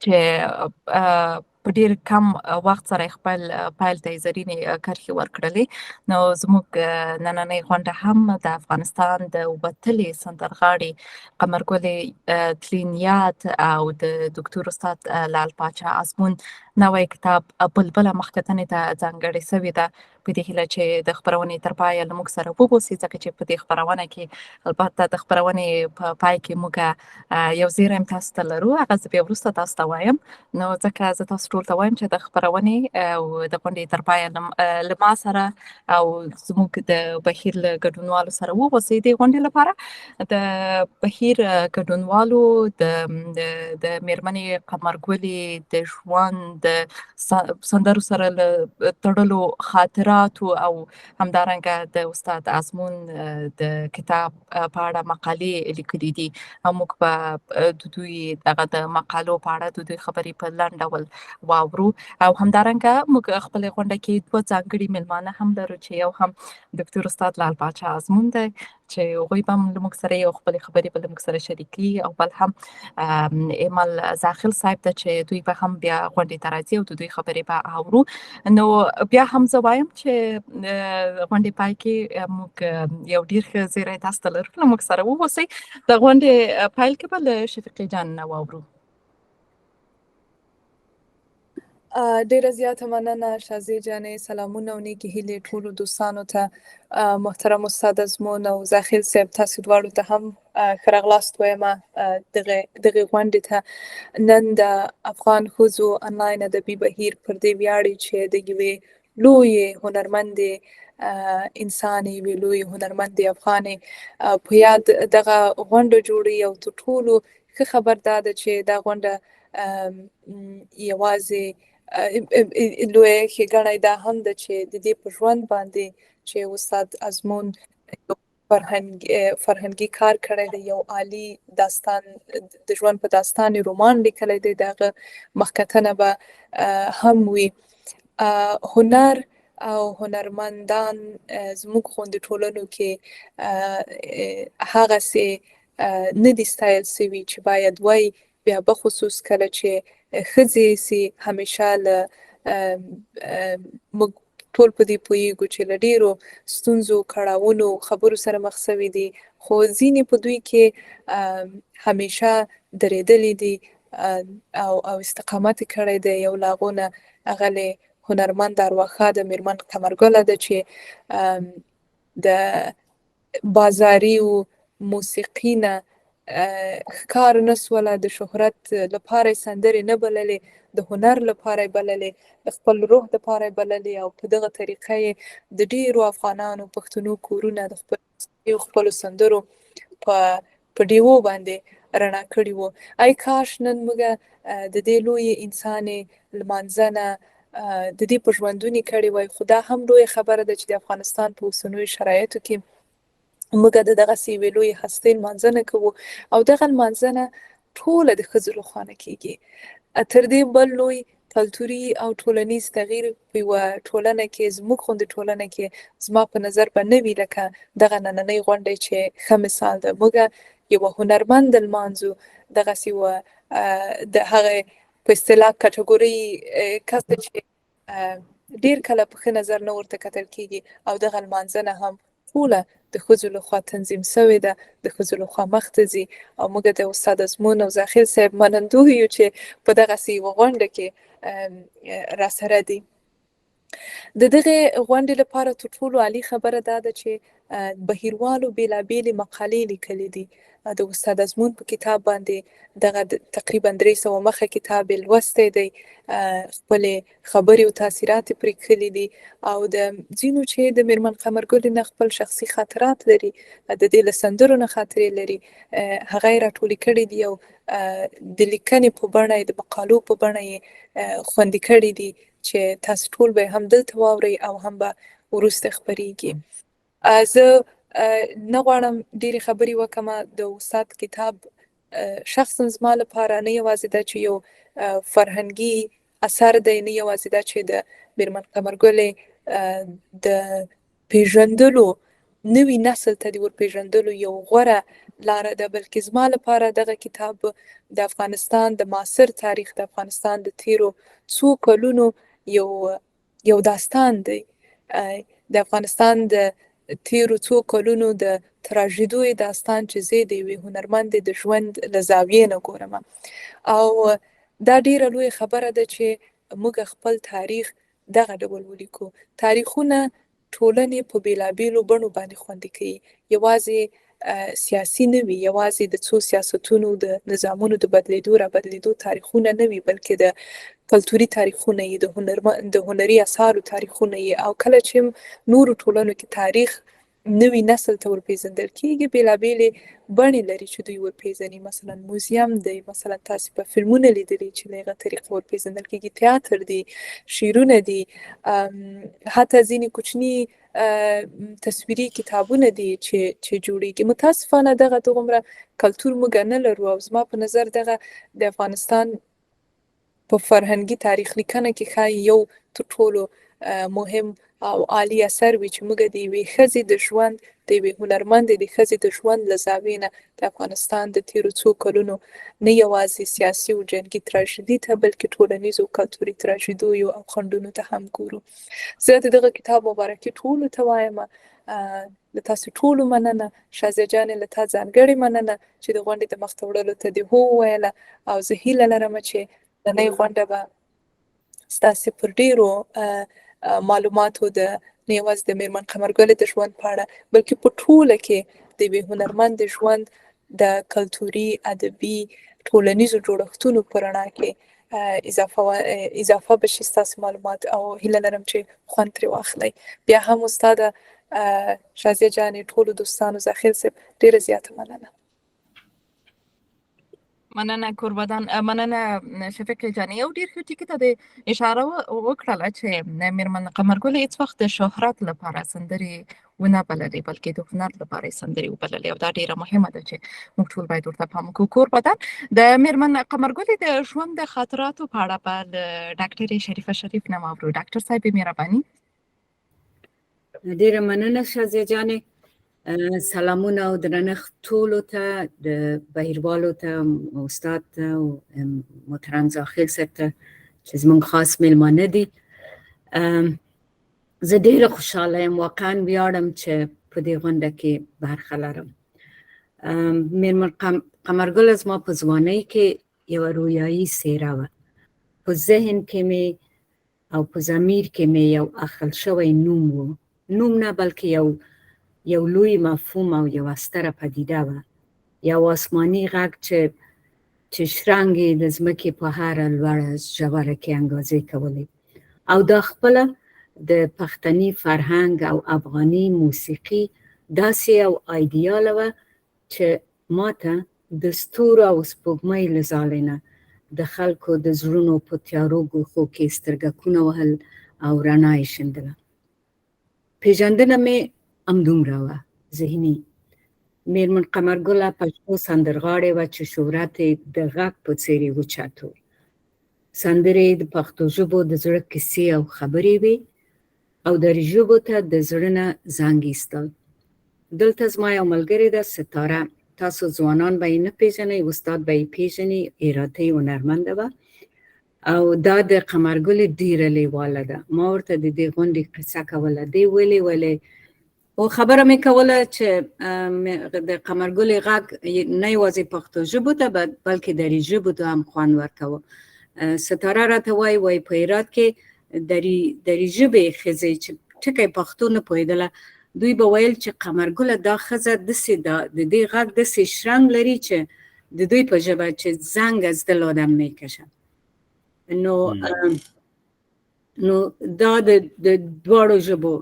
چې په ډیر کم وخت سره خپل پیل ته زرینې کرښې ورکړلې. نو زموږ نننۍ غونډه هم د افغانستان د وتلې سندرغاړي قمرګلې تلین یاد او د دکتور استاد لال پاچا ازمون نوی کتاب بلبله مخکتنې ته ځانګړې سوې ده. په دې هیله چې د خپرونې تر پایه له موږ سره ووسئ، ځکه چې په دې خپرونه کې البته د خپرونې په پای کې موږ یو زیری هم تاسو ته لرو، هغه زه بیا وروسته تاسو ته وایم. نو ځکه زه تاسو ټول ته وایم چې د خپرونې او د غونډې تر پایه له ما سره او زموږ د بهیر له ګډونوالو سره ووسئ. د غونډې لپاره د بهیر ګډونوالو د د میرمنې قمرګلې د ژوند د سندرو سره له تړلو خاطراتو او همدارنګه د استاد ازمون د کتاب په اړه مقالې لیکلي دي، او موږ به د دوی دغه د مقالو په اړه د دوی خبرې په لنډ ډول واورو. او همدارنګه موږ خپل غونډه کې دوه ځانګړي میلمانه هم لرو، چې یو هم دکتور استاد لال پاچا ازمون دی چې هغوی به هم له موږ سره یو خپلې خبرې به له موږ سره شریکي، او بل هم ایمل زاخل صاحب ته چې دوی به هم بیا غونډې ته راځي او د دوی خبرې به اورو. نو بیا هم زه وایم چې غونډې پای کې موږ یو ډیر ښه زیری تاسو ته لرو، له موږ سره واوسئ. د غونډې پیل کې به له شفیقې جان نه واورو. ډیره زیاته مننه شازې جانې، سلامونه او نیکې هیلې ټولو دوستانو ته. محترم استاد ازمون او زاخیل صاحب، تاسو دواړو ته هم ښه راغلاست وایم دغه دغې غونډې ته. نن د افغان ښځو انلاین ادبي بهیر پر دې ویاړي چې د یوې لویې هنرمندې انسانې، یوې لویې هنرمندې افغانې په یاد دغه غونډه جوړي. او تر ټولو ښه خبر دا ده چې دا غونډه یوازې لویه ښېګڼه دا هم ده چې د دې په ژوند باندې چې استاد ازمون فرهنګي کار کړی دی، یو عالی داستان د ژوند په داستان رومان لیکلی دی، دغه مخکتنه به هم وي. هنر او هنرمندان زموږ غوندې ټولنو کې هغسې نه دي ستایل سوي چې باید وای، بیا بخصوص کله چې ښځې سي. همیشه له موږ ټول په دې پوهیږو چې له ډیرو ستونزو، کړاوونو، خبرو سره مخ سوي دي، خو ځینې په دوی کې همیشه درېدلي دي او استقامت یې کړی دی. یو له هغو نه اغلې هنرمند ارواښاده میرمن قمرګله ده چې د بازاري او موسیقي نه ښکار نه سوله، د شهرت لپاره یې سندرې نه بللې، د هنر لپاره یې بللې، د خپل روح لپاره یې بللې، او په دغه طریقه یې د ډیرو افغانانو پښتنو کورونه د خپلو سندرو په ډیوو باندې رڼا کړي وو. ای کاش نن موږ د دې لویې انسانې لمانځنه د دې په ژوندوني کړې وای. خو دا هم لویه خبره ده چې د افغانستان په اوسنیو شرایطو کې موږ د دغسې یوې لویې هستۍ لمانځنه کوو، او دغه لمانځنه ټوله د ښځو له خوا نه کېږي. تر دې بل لوی کلتوري او ټولنیز تغییر په یوه ټولنه کې، زموږ غوندې ټولنه کې، زما په نظر به نه وي لکه دغه نننۍ غونډه چې ښه مثال ده. موږ یوه هنرمند لمانځو، دغسې یوه د هغې په اصطلاح کټګورۍ کس چې ډیر کله په ښه نظر نه ورته کتل کیږي، او دغه لمانځنه هم ټوله د ښځو لخوا تنظیم سوې ده، د ښځو لخوا مخته ځي. او موږ د استاد ازمون او زاخیل صاحب منندوی یو چې په دغسې یوه غونډه کې راسره دي. د دغې غونډې لپاره تر ټولو عالي خبره دا ده چې بهیروالو بېلابېلې مقالې لیکلې دي. د استاد ازمون په کتاب باندې دغه تقریبا 300 مخه کتاب یې لوستی دی، خپلې خبرې او تاثیرات یې پرې کښلي دي، او د ځینو چې د میرمن قمرګلې نه خپل شخصي خاطرات لري، د دې له سندرو نه خاطرې لري، هغه یې راټولې کړې دي او د لیکنې په بڼه یې، د مقالو په بڼه یې خوندي کړې دي چې تاسو ټول به هم دلته واورئ او هم به وروسته خپرېږي. زه نه غواړم ډېرې خبرې وکړم. د استاد کتاب شخصا زما لپاره نه یوازې دا چې یو فرهنګي اثر دی، نه یوازې دا چې د میرمن قمرګلې د پیژندلو نوي نسل ته د ورپېژندلو یو غوره لاره ده، بلکې زما لپاره دغه کتاب د افغانستان د معاصر تاریخ، د افغانستان د تیرو څو کلونو یو داستان دی. د افغانستان د تیرو څو کلونو د تراژیدوی داستان چې زه د یوې هنرمندې د ژوند له زاویې نه ګورم. او دا ډیره لویه خبره ده چې موږ خپل تاریخ دغه ډول ولیکو. تاریخونه ټولنې په بیلابیلو بڼو باندې خوندي کوي، یوازې سیاسي نه وي، یوازې د څو سیاستونو د نظامونو د بدلیدو را بدلیدو تاریخونه نه وي، بلکې د کلتوري تاریخونه یې، د هنري اثارو تاریخونه یې. او کله چې نورو ټولنو کې تاریخ نوي نسل ته ورپېژندل کېږي، بېلابېلې بڼې لري چې دوی ورپېژني. مثلا موزیم دی، مثلا تاسې په فلمونه لیدلي چې له هغه طریقه ورپېژندل کېږي، تیاتر دی، شعرونه دي، حتی ځینې کوچني تصویري کتابونه دي چې جوړیږي. متاسفانه دغه دغومره کلتور موږ نه لرو، او زما په نظر دغه د افغانستان په فرهنګي تاریخ لیکنه کې ښایي یو تر ټولو مهم او عالي اثر وي چې موږ د یوې ښځې د ژوند، د یوې هنرمندې د ښځې د ژوند له زاویې نه د افغانستان د تیرو څو کلونو نه یوازې سیاسي او جنګي تراژیدي ته، بلکې ټولنیزو او کلتوري تراژیدیو او خنډونو ته هم ګورو. زه د دغه کتاب مبارکي ټولو ته وایم. له تاسو ټولو مننه. شازیه جانې، له تا ځانګړې مننه چې د غونډې د مخته وړلو ته دې هو وویله، او زه هیله لرم چې ننۍ غونډه به ستاسې پر ډیرو معلوماتو د نه یوازې د میرمن قمرګلې د ژوند په اړه، بلکې په ټوله کې د یوې هنرمندې ژوند د کلتوري، ادبي، ټولنیزو جوړښتونو په رڼا کې اضافه به شي ستاسو معلومات، او هیله لرم چې خوند ترې واخلئ. بیا هم استاده شازیه جانې، ټولو دوستانو، زاخیل صاحب، ډیره زیاته مننه. مننه کوربدان، مننه شفیق جانې. یو ډیر ښه ټکي ته د اشاره وکړله چې میرمن قمرګل هیڅ وخت د شهرت لپاره سندرې ونه بللې، بلکې د هنر لپاره یې سندرې وبللې، او دا ډیره مهمه ده چې موږ ټول باید ورته پام وکړو. کوربدان، د میرمن قمرګلې د ژوند د خاطراتو په اړه به له ډاکټرې شریفه شریف نه واورو. ډاکټر صاحب مهرباني. ډیره مننه شازیه جانې. سلامونه او درنښت ټولو ته، د بهیروالو ته، استاد ته او محترم زاخیل صاحب ته چې زموږ خاص میلمانه دي. زه ډیره خوشحاله یم، واقعا ویاړم چې په دې غونډه کې برخه لرم. میرمن قمرګل زما په ځوانۍ کې یوه رویایي څېره وه. په ذهن کې مې او په ضمیر کې مې یو اخل شوی نوم و، نوم نه بلکې یو لوی مفهوم او یوه ستره پدیده وه، یو آسماني غږ چې شرنګ یې د ځمکې په هره لوړه ژوره کې انګازې کولې، او دا خپله د پښتني فرهنګ او افغاني موسیقي داسې یو ایډیاله وه چې ماته د ستورو او سپوږمۍ له ځالې نه د خلکو د زړونو په تیارو ګوښو کې سترګکونه وهل او رڼا یې شیندله. پېژندنه مې همدومره وه ذهني. میرمن قمرګله پښتو سندرغاړې وه چې شهرت یې د غږ په څېر یې اوچت و. سندرې د پښتو ژبو د زړه کیسې او خبرې وې او دري ژبو ته د زړه نه زنګ ایستل. دلته زما یو ملګرې ده ستاره، تاسو ځوانان به یې نه پېژنئ، استاد به یې پېژني، هراتۍ هنرمنده وه او دا د قمرګلې ډېره لیواله ده. ما ورته د دې غونډې قصه کوله، دې ویلې ویلې او خبره مې کوله چې د قمرګلې غږ نه یوازې پښتو ژبو ته بلکې دري ژبو ته هم خوند ورکاوه. ستاره راته وایي، وایي په هرات کې دري ژبې ښځې چې ټکی پښتو نه پوهېدله، دوی به ویل چې قمرګله دا ښځه داسې د دې غږ داسې شرنګ لري چې د دوی په ژبه چې زنګ از دل آدم میکشه. نو نو دا د دواړو ژبو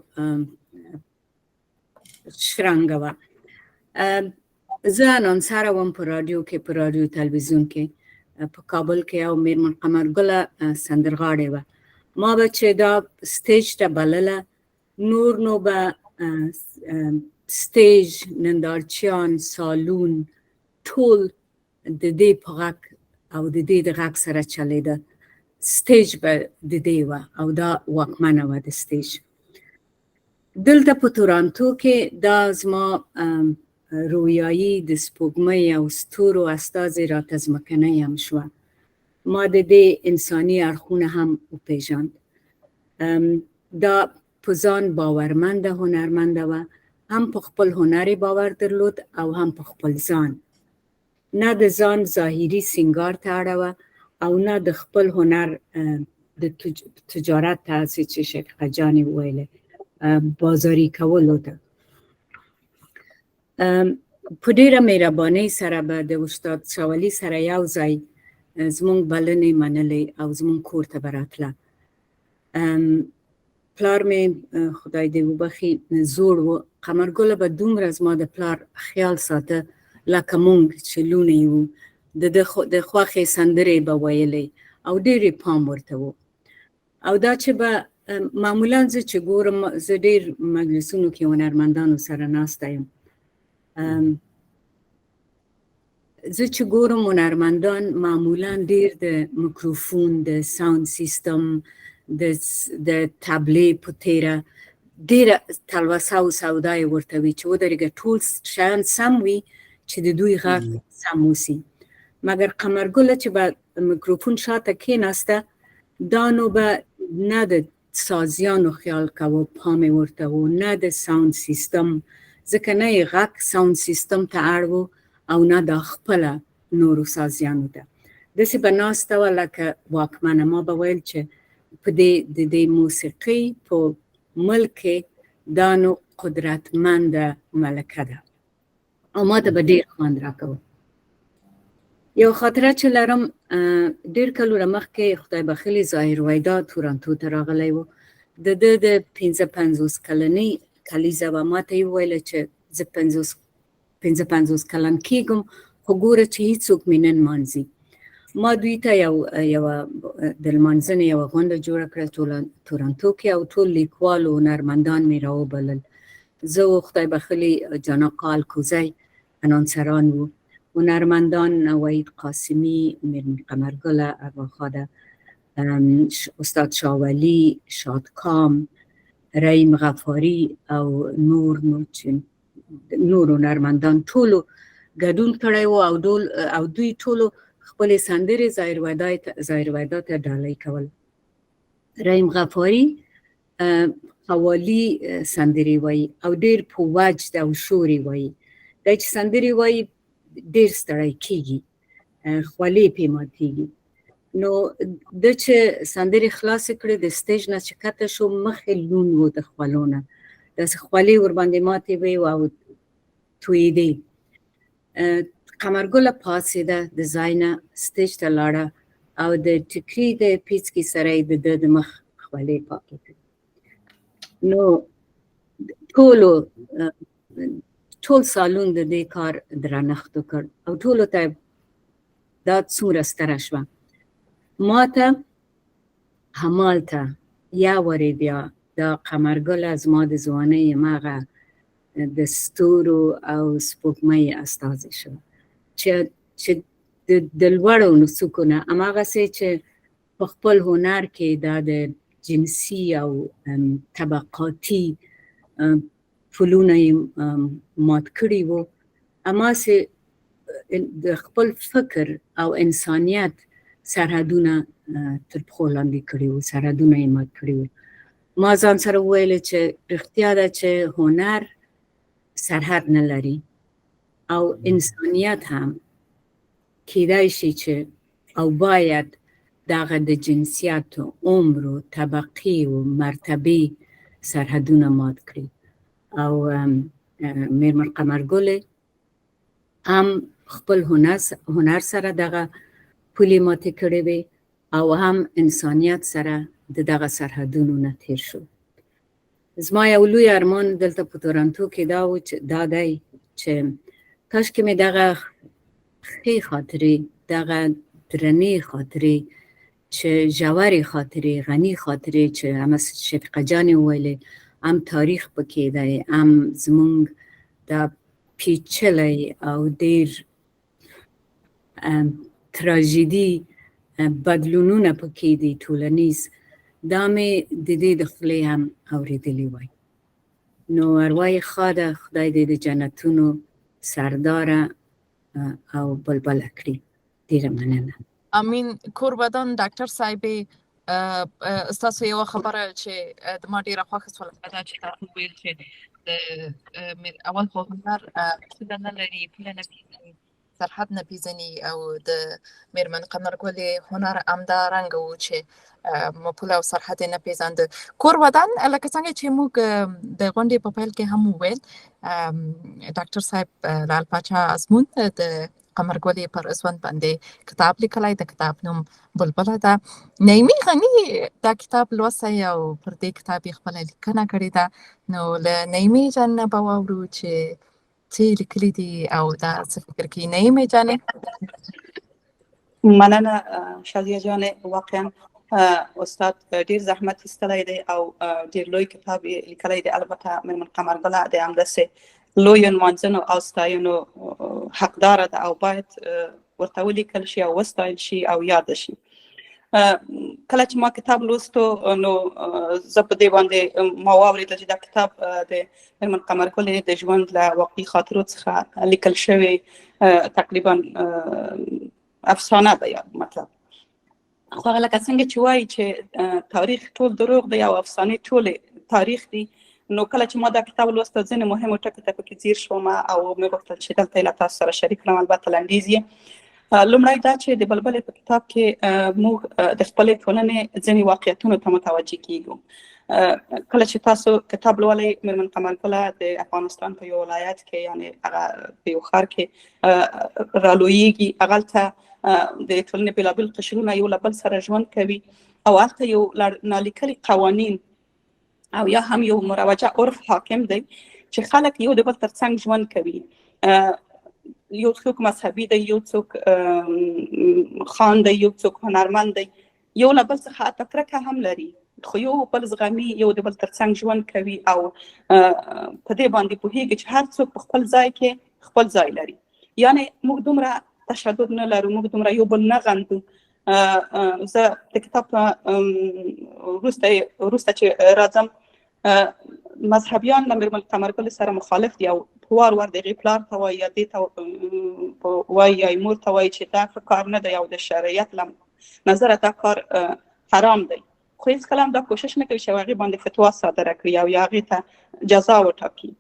شرنګ وه. زه انانسره وم په رادیو کې، په رادیو تلویزیون کې په کابل کې، او میرمن قمرګله سندرغاړې وه. ما به چې دا stage ته بلله، نور نو به stage، نندارچیان، سالون ټول د دې په غږ او د دې د غږ سره چلیده. stage به د دې وه او دا واکمنه وه د stage. دلته په تورانتو کې دا زما رویایي د سپوږمۍ او ستورو استازې راته ځمکنۍ هم شوه. ما د دې انساني اړخونه هم وپېژاند. دا په ځان باورمنده هنرمنده وه، هم په خپل هنر باور درلود او هم په خپل ځان. نه د ځان ظاهري سینګار ته اړه وه او نه د خپل هنر د تجارت ته، هسې چې شفیقه جانې وویلې، بازاري کولو ته. په ډېره مهربانۍ سره به د استاد شاولي سره یو ځای زمونږ بلنې منلې او زمونږ کور ته به راتله. پلار مې، خدای دې وبخښي، زوړ و. قمرګله به دومره زما د پلار خیال ساته لکه مونږ چې لوڼې وو. د ده د خوښې سندرې به ویلې او ډېر یې پام ورته و. او دا چې به معمولا زه چې ګورم، زه ډېر مجلسونو کې هنرمندانو سره ناسته یم، زه چې ګورم هنرمندان معمولا ډېر د میکروفون، د sound system، د تبلې په تیره ډېره تلوسه او سودا یې ورته وي چې ودرېږه، ټول شیان سم وي چې د دوی غږ سم اوسي. مګر قمرګله چې به میکروفون شاته کېناسته، دا نو به نه د سازیانو خیال کاوه، پام یې ورته و، نه د sound system، ځکه نه یې غږ sound system ته اړ و او نه دا خپله نورو سازیانو ته. داسې به ناسته وه لکه واکمنه. ما به ویل چې په دې د دې موسیقۍ په ملک کې دا نو قدرتمنده ملکه ده او ما ته به ډېر خوند راکوه. یو خاطره چې لرم، ډېر کلونه مخکې خدای بخښلي ظاهر ویدا تورنتو ته راغلی و. د ده د 55 کلنۍ کلیزه وه. ما ته یې وویل چې زه 55 کلن کېږم، خو ګوره چې هیڅوک مې نه نمانځي. ما دوی ته یو یوه د لمانځنې یوه غونډه جوړه کړه تورنتو کې او ټول لیکوال او هنرمندان مې راوبلل. زه و خدای بخښلي جانا قال کوزی انانسران وو، هنرمندان وحید قاسمی، میرمن قمرګله ارواښاده، استاد شاولی، شادکام، رحیم غفاری او نور نو چې نور هنرمندان ټولو ګډون کړی و او دوی ټولو خپلې سندرې ظاهر ویدا ته ډالۍ کول. رحیم غفاری قوالي سندرې وایي او ډېر په وجد او شور یې وایي. دی چې سندرې وایي ډېر ستړی کېږي، خولې پې ماتېږي. نو ده چې سندرې خلاصې کړې، د stage نه چې کته شو، مخ یې لوند و د خولو نه، داسې خولې ورباندې ماتې وې او تویېدې. قمرګله پاڅېده د ځای نه، stage ته لاړه او د ټیکري د پیڅکې سره یې د ده د مخ خولې پاکې کړې. نو ټول سالون د دې کار درنښت وکړ او ټولو ته دا څومره ستره شوه. ما ته همالته یا ورې بیا دا قمرګله زما د ځوانۍ هماغه د ستورو او سپوږمۍ استازې شوه چې د لوړو نسوکو نه هماغسې چې په خپل هنر کې دا د جنسي او طبقاتي پلونه یې مات کړي وو، هماغسې د خپل فکر او انسانیت سرحدونه تر پښو لاندې کړي وو، سرحدونه یې مات کړي وو. ما ځان سره وویل چې رښتیا ده چې هنر سرحد نه لري او انسانیت هم کیدای شي چې او باید دغه د جنسیت و عمر و طبقې و مرتبې سرحدونه مات کړي. او میرمن قمرګلې هم خپل هنر سره دغه پولې ماتې کړې وې او هم انسانیت سره د دغه سرحدونو نه تیر شو. زما یو لوی ارمان دلته په تورنتو کې دا و چې دا دی چې کاشکې مې دغه ښې خاطرې، دغه درنې خاطرې، چې ژورې خاطرې، غني خاطرې چې هم شفیقه جانې وویلې، هم تاریخ پکې دی، هم زمونږ دا پیچلی او ډېر تراژیدي بدلونونه پکې دي ټولنیز، دا مې د دې د خولې هم اورېدلي وای. نو اروا یې ښاده، خدای دې د جنتونو سرداره او بلبله کړي. ډیره مننه. امین. کور ودان ډاکټر صاحب. ستاسو یو خبره چې د ما ډیره خوښه شوله دا چې تاسو ویل چې د اول خو هنر پوله نه لري، پوله نه پیژني، سرحد نه پیژني، او د میرمن قمر ګلې هنر همدا رنګ و چې پوله او سرحد نه پیژاند. کور ودان. لکه څنګه چې موږ د غونډې په پیل کې هم وویل، ډاکټر صاحب لال پاچا ازمون د قمر ګلې پر ژوند باندې کتاب لیکلی، د کتاب نوم بلبله ده. نعیمي غني دا کتاب لوستی او پر دې کتاب یې خپله لیکنه کړې ده، نو له نعیمې جان نه به واورو چې څه یې لیکلي دي او دا څه فکر کوي. نعیمې جانې. مننه شازیه جانې. واقعا استاد ډیر زحمت ایستلی دی او ډیر لوی کتاب یې لیکلی دی. البته میرمن قمرګله د همداسې لویو نمانځنو او ستاینو حقداره ده او باید ورته ولیکل شي او وستایل شي او یاد شي. کله چې ما کتاب لوستو نو زه په دې باندې ما واورېدل چې دا کتاب د میرمن قمرګلې د ژوند له واقعي خاطرو څخه لیکل شوی تقریبا افسانه ده. یا مطلب خو هغه لکه څنګه چې وایي چې تاریخ ټول دروغ دی او افسانې ټولې تاریخ دي، نو کله چې ما دا کتاب لوسته ځینې مهمو ټکو ته پکې ځیر شوم او مې غوښتل چې دلته یې له تاسو سره شریک کړم، البته لنډیز یې. لومړی دا چې د بلبلې په کتاب کې موږ د خپلې ټولنې ځینې واقعیتونو ته متوجه کیږو. کله چې تاسو کتاب لولئ، میرمن قمرګله د افغانستان په یو ولایت کې، یعنی هغه په یو ښار کې رالویږي. هغلته د ټولنې بېلابېل قشرونه یو له بل سره ژوند کوي او هلته یو لړ نالیکلي قوانین او یا هم یو مروجه عرف حاکم دی چې خلک یو د بل ترڅنګ ژوند کوي. یو څوک مذهبي دی، یو څوک خان دی، یو څوک هنرمند دی، یو له بل څخه حتی کرکه هم لري، خو یو بل زغمي، یو د بل ترڅنګ ژوند کوي او په دې باندې پوهیږي چې هر څوک په خپل ځای کې خپل ځای لري. یعنی موږ دومره تشدد نه لرو، موږ دومره یو بل نه غندو. زه د کتاب وروسته وروسته چې راځم، مذهبیان له میرمن قمرګل سره مخالف دي او په وار وار د هغې پلار ته وایي یا دې ته وایي یا مور ته وایي چې دا ښه کار نه دی او د شریعت له نظره دا کار حرام دی، خو هېڅکله هم دا کوشش نه کوي چې هغې باندې فتوا صادره کړي او یا هغې ته جزا وټاکي.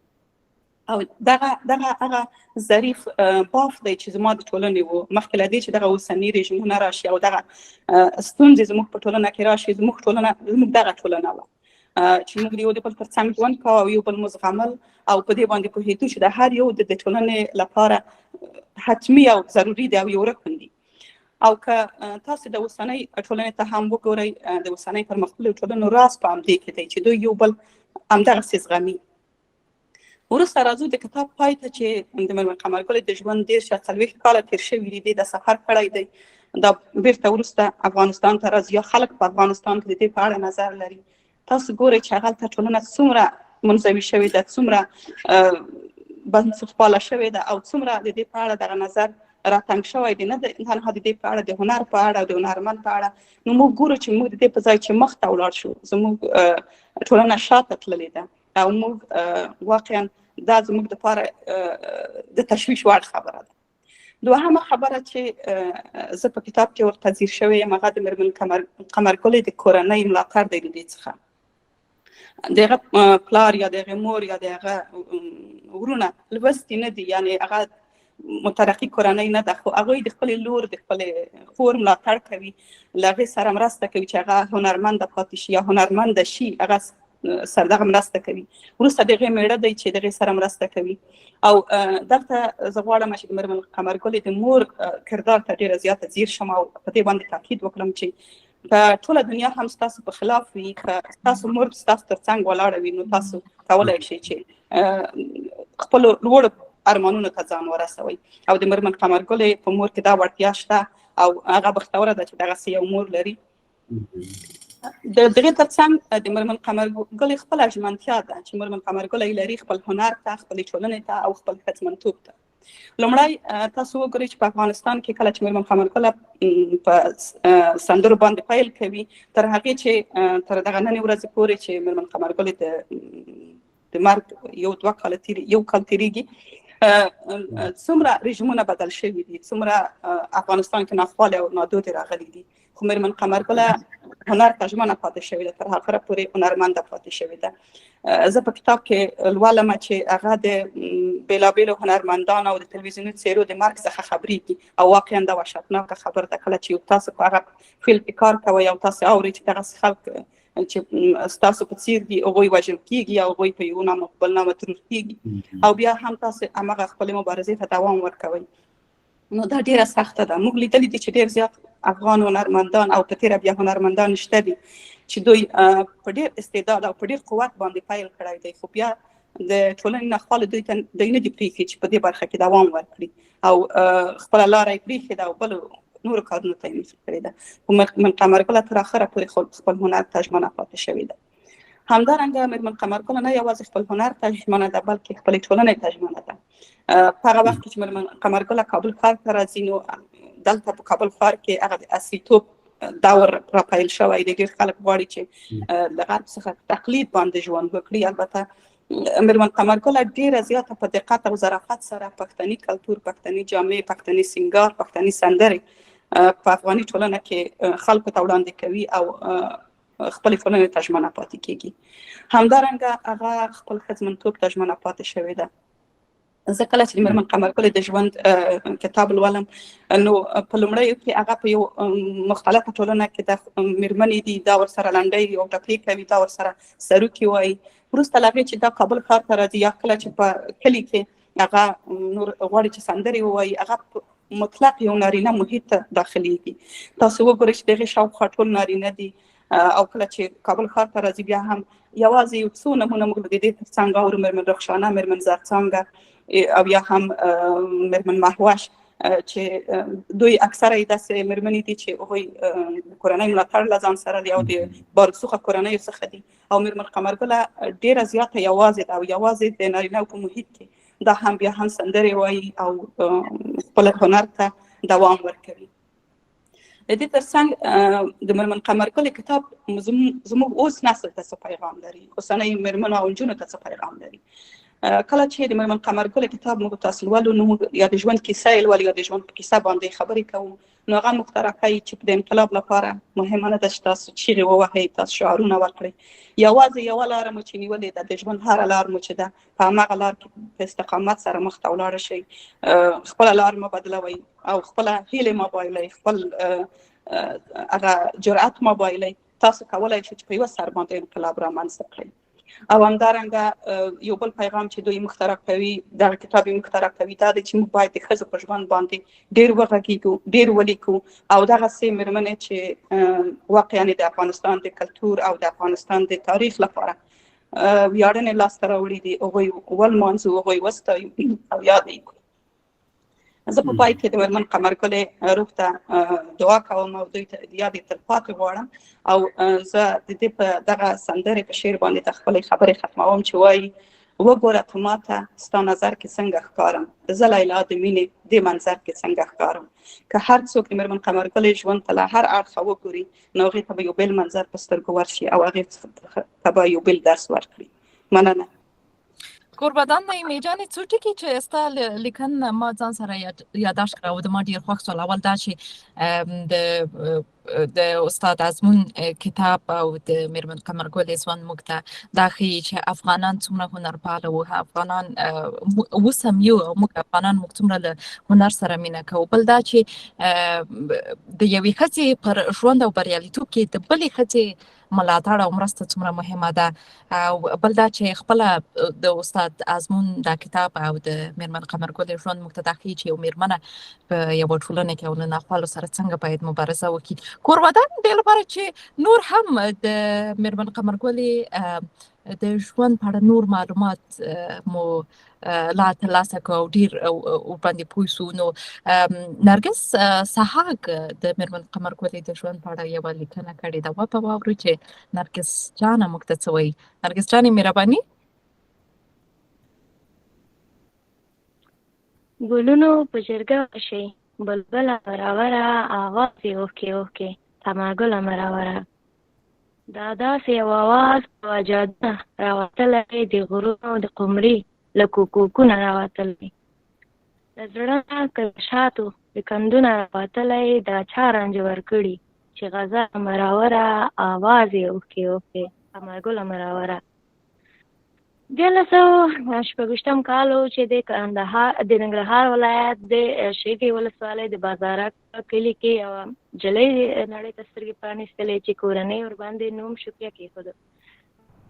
او دغه هغه ظریف باف دی چې زما د ټولنې وو. مخکې له دې چې دغه اوسني رژیمونه راشي او دغه ستونزې زموږ په ټولنه کې راشي، زموږ ټولنه زموږ دغه ټولنه وه چې موږ یو د بل ترڅنګ ژوند کاوه او یو بل مو زغمل او په دې باندې پوهېدو چې د هر یو د ټولنې لپاره حتمي او ضروري دی او یو رکن دي. او که تاسو د اوسنۍ ټولنې ته هم وګورئ، د اوسنۍ پرمختللو ټولنو راز په همدې کې دی چې دوی یو بل همدغسې زغمي. وروسته راځو د کتاب پای ته چې د میرمن قمرګلې د ژوند 30 یا 40 کاله تېر شوي دي، دې دا سفر کړی دی، دا بیرته وروسته افغانستان ته راځي یا خلک په افغانستان کې د دې په اړه نظر لري. تاسو ګورئ چې هغلته ټولنه څومره منزوي شوې ده، څومره بنسټپاله شوې ده او څومره د دې په اړه دغه نظر راتنګ شوی دی، نه تنها د دې په اړه، د هنر په اړه او د هنرمند په اړه. نو موږ ګورو چې موږ د دې په ځای چې مخته ولاړ شو، زموږ ټولنه شاته تللې ده او موږ واقعا دا زموږ دپاره د تشویش وړ خبره ده. دوهمه خبره چې زه په کتاب کې ورته ځیر شوې یم، هغه د میرمن قمرګلې د کورنۍ ملاتړ دی. له دې څخه د هغه پلار یا د هغې مور یا د هغه وروڼه لوستي نه دي، یعنې هغه مترقي کورنۍ نه ده، خو هغوی د خپلې لور د خپلې خور ملاتړ کوي، له هغې سره مرسته کوي چې هغه هنرمنده پاتې شي یا هنرمنده شي، هغه سره دغه مرسته کوي. وروسته د هغې مېړه دی چې د هغې سره مرسته کوي. او دلته زه غواړم چې د میرمن قمرګلې د مور کردار ته ډېره زیاته ځیر شم او په دې باندې تاکید وکړم چې که ټوله دنیا هم ستاسو په خلاف وي، که ستاسو مور ستاسو تر څنګ ولاړه وي، نو تاسو کولای شئ چې خپلو لوړو ارمانونو ته ځان ورسوئ. او د میرمن قمرګلې په مور کې دا وړتیا شته او هغه بختوره ده چې دغسې یو مور لري. د دغې ترڅنګ د میرمن قمرګلې خپله ژمنتیا ده چې میرمن قمرګلې لري خپل هنر ته، خپلې ټولنې ته او خپل ښځمنتوب ته. لومړی تاسو وګورئ چې په افغانستان کې کله چې میرمن قمرګله په سندرو باندې پیل کوي، تر هغې چې تر دغه ننې ورځې پورې چې میرمن قمرګلې د مرګ یو دوه کاله تیر یو کال تیریږي، څومره رژیمونه بدل شوي دي، څومره افغانستان کې ناخوالې او نادودې راغلي دي، خو میرمن قمرګله هنر ته ژمنه پاتې شوې ده، تر اخره پورې هنرمنده پاتې شوې ده. زه په کتاب کې لولم چې هغه د بیلابیلو هنرمندانو او د تلویزیوني څیرو د مرګ څخه خبریږي، او واقعا دا وحشتناکه خبره ده کله چې تاسو په هغه فیلډ کې کار کوئ او تاسو اورئ چې دغسې خلک چې ستاسو په څیر دي هغوی وژل کیږي او هغوی په یو نامه په بل نامه ترور کیږي، او بیا هم تاسو هماغه خپلې مبارزې ته دوام ورکوئ. نو دا ډیره سخته ده. موږ لیدلي دي چې ډیر زیات افغان هنرمندان او په تېره بیا هنرمندان شته دي چې دوی په ډیر استعداد او په ډیر قوت باندې پیل کړی دی، خو بیا د ټولنې ناخوالې دوی ته دوی نه دي پرېښي چې په دې برخه کې دوام ورکړي او خپله لاره یې پرېښې ده او بلو نورو کارونو ته یې مخه کړې ده. خو میرمن قمرګله تر اخره پورې خپل هنر ته ژمنه پاتې شوې ده. همدارنګه میرمن قمرګله نه یوازې خپل هنر ته ژمنه ده بلکې خپلې ټولنې ته ژمنه ده. په هغه وخت کې چې میرمن قمرګله کابل ښار ته راځي نو دلته په کابل ښار کې هغه د عصري توب دور را پیل شوی دی. ډېر خلک غواړي چې له غرب څخه تقلید باندې ژوند وکړي. البته میرمن قمرګله ډېره زیاته په دقت او ظرافت سره پښتني کلتور، پښتني جامې، پښتني سینګار، پښتني سندرې په افغاني ټولنه کې خلکو ته وړاندې کوي او خپلې ټولنې ته ژمنه پاتې کیږي. همدارنګه هغه خپل ښځمنتوب ته ژمنه پاتې شوې ده. زه کله چې د میرمن قمرګلې د ژوند کتاب لولم نو په لومړیو کې هغه په یو مختلفه ټولنه کې د میرمنې دي، دا ورسره لنډۍ او ټپې کوي، دا ورسره سروکي وایي. وروسته له هغې چې دا کابل ښار ته راځي یا کله چې په کلي کې هغه نور غواړي چې سندرې ووایي، هغه مطلق یو نارینه محیط ته داخليږي. تاسو وګورئ چې دغه شاوخوا ټول نارینه دي، او کله چې کابل ښار ته راځي بیا هم یوازې یو څو نمونه موږ د دې ترڅنګ اورو، میرمن رخشانه، میرمن زرڅانګه او یا هم میرمن مهوش، چې دوی اکثره یې داسې میرمنې دي چې هغوی د کورنۍ ملاتړ له ځان سره لري او د بارسوخه کورنیو څخه دي. او میرمن قمرګله ډېره زیاته یوازې ده او یوازې د نارینه په محیط کې دا هم بیا هم سندرې وایي او خپل هنر ته دوام ورکوي. د دې ترڅنګ د میرمن قمرګلې کتاب زموږ اوس نسل ته څه پیغام لري، اوسنۍ میرمنو او نجونو ته څه پیغام لري. کله چې د میرمن قمرګلې کتاب موږ تاسو لولو نو موږ یا د ژوند کیسه یې لولو یا د ژوند په کیسه باندې خبرې کوو، نو هغه موږ ته راښیي چې د انقلاب لپاره مهمه نه ده چې تاسو چیغې ووهئ، تاسو شعارونه ورکړئ، یوازې یوه لاره مو چې نیولې ده، د ژوند هره لار مو چې ده په هماغه لار کې په استقامت سره مخته ولاړه شئ، خپله لار مه بدلوئ او خپله هیلې مه بایلئ، خپل هغه جرأت مه بایلئ. تاسو کولای شئ چې په یوه سر باندې انقلاب رامنځته کړئ. او همدارنګه یو بل پیغام چې دوی موږ ته راکوي، دغه کتاب یې موږ ته راکوي، دا دی چې موږ باید د ښځو په ژوند باندې ډېر وغږېږو، ډېر ولیکو، او دغسې مېرمنې چې واقعا د افغانستان د کلتور او د افغانستان د تاریخ لپاره ویاړنې لاسته راوړي دي، هغوی ولمانځو، هغوی وستایو او یاد یې کړو. زه په پای کې د میرمن قمرګلې روح ته دعا کوم او دوی ته یاد یې تلپاتې غواړم. او زه د دې په دغه سندرې په شعر باندې د خپلې خبرې ختموم چې وایي: وګوره ته ماته ستا نظر کې څنګه ښکارم، زه لیلا د مینې دې منظر کې څنګه ښکارم. که هر څوک د میرمن قمرګلې ژوند ته له هر اړخه وګوري نو هغې ته به یو بل منظر په سترګو ورشي او هغې ته به یو بل درس ورکړي. مننه. کوربدان نعیمې جانې، څو ټکي چې ستا لیکنه ما ځان سره یادداشت کړه او د ما ډیر خوښ سول. اول دا چې د استاد ازمون کتاب او د میرمن قمرګلې ژوند موږ ته دا ښیي چې افغانان څومره هنرپاله وو، افغانان اوس هم یو او موږ افغانان موږ څومره له هنر سره مینه کوو. بل دا چې د یوې ښځې پر ژوند او بریالیتوب کې د بلې ښځې ملاتړ او مرسته څومره مهمه ده. او بل دا چې خپل د استاد ازمون دا کتاب او د میرمن قمرګلې ژوند موږ ته دا ښیي چې یو میرمنه په یوه ټولنه کې او له ناخوالو سره څنګه باید مبارزه وکړي. کور ودان دې لپاره چې نور هم د میرمن قمرګلې د ژوند په اړه نور معلومات مو لا ترلاسه کړو او ډیر ورباندې پوه شو، نو نرګس سهاک د میرمن قمرګلې د ژوند په اړه یوه لیکنه کړې ده، وبه واورو چې نرګس جانه موږ ته څه وایي. نرګس جانې مهرباني. ګلونو په جرګه شي بلبله مراوره، آواز یې اوښکې اوښکې قمرګله مراوره. دا داسې یو آواز یوه جاده راوتلی، د غرونو د قمري له کوکوکونه راوتلی. له زړه نه که د شاتو د کندونه راوتلی، دا چا رانجه ورکړي چې غزله مروره، آواز یې اوښکې اوښکې، قمرګله مروره. 1326 کال و چې د کندهار د ننګرهار ولایت د شیګې ولسوالۍ د بازارک په کلي کې یوه نجلۍ نړۍ ته سترګې پرانیستلې چې کورنۍ ورباندې نوم شکریه کېښود.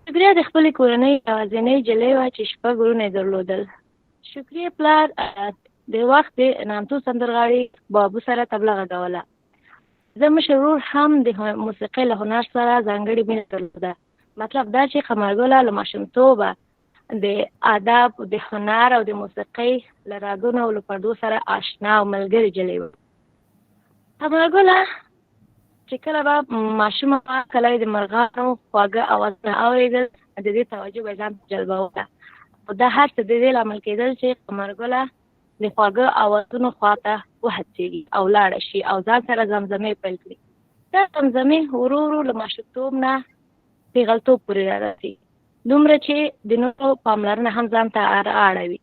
شکریه د خپلې کورنۍ یوازینۍ نجلۍ وه چې شپږ وروڼه یې درلودل. شکریې پلار د وخت د نامتو سندرغاړي بابو سره تبله غږوله. زه مشر ورور هم د موسیقۍ له هنر سره ځانګړې مینه درلوده. مطلب دا چې قمرګله له ماشومتوبه د ادب، د هنر او د موسیقۍ له راګونو او له پردو سره آشنا او ملګرې جلۍ وه. قمرګله چې کله به ماشومه وه، کله یې د مرغانو خواږه اوازونه اورېدل، د دې توجه به یې ځان ته جلبوله. خو دا هر څه د دې لامل کېدل چې قمرګله د خواږه اوازونو خواته وهڅېږي او لاړه شي او ځان سره زمزمې پیل کړي. دا زمزمې ورو ورو له ماشومتوب نه پېغلتوب پورې رارسي، دومره چې د نورو پاملرنه هم ځان ته رااړوي.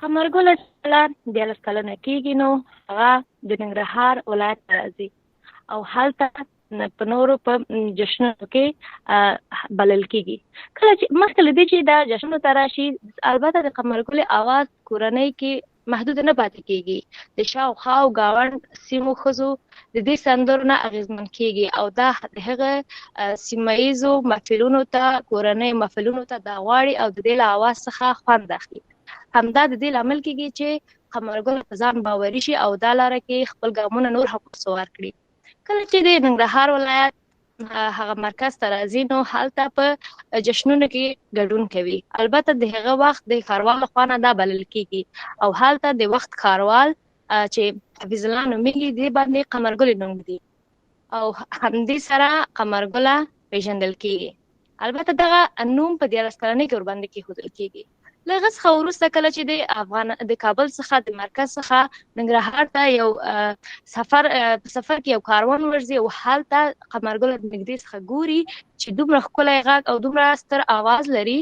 قمرګله چې کله 13 کلنه کېږي، نو هغه د ننګرهار ولایت ته راځي او هلته په نورو په جشنونو کې بلل کېږي. کله چې مخکې له دې چې دا جشنونو ته راشي، البته د قمرګلې اواز کورنۍ کې محدود نه پاتې کېږي. د شاوخوا او ګاونډ سیمو ښځو د دې سندرو نه اغېزمن کېږي او دا د هغه سیمه ییزو محفلونو ته، کورنیو محفلونو ته دا غواړي او د دې له اواز څخه خوند اخلي. همدا د دې لامل کېږي چې قمرګله په ځان باوري شي او دا لاره کې خپل ګامونه نور هم استوار کړي. کله چې د ننګرهار ولایت هغه مرکز ته راځي، نو هلته په جشنونو کې ګډون کوي. البته د هغه وخت د ښاروال له خوا نه دا بلل کېږي او هلته د وخت ښاروال چې حفیظ الله نومېږي، دې باندې قمرګلې نوم ږدي او همدې سره قمرګله پېژندل کېږي. البته دغه نوم په 13 کلنۍ کې ورباندې کېښودل کېږي. له هغه څخه وروسته کله چې د افغان د کابل څخه د مرکز څخه ننګرهار ته یو سفر په سفر کې یو کاروان ورځي او هلته قمرګل د نږدې څخه ګوري چې دومره ښکلی غږ او دومره ستر اواز لري،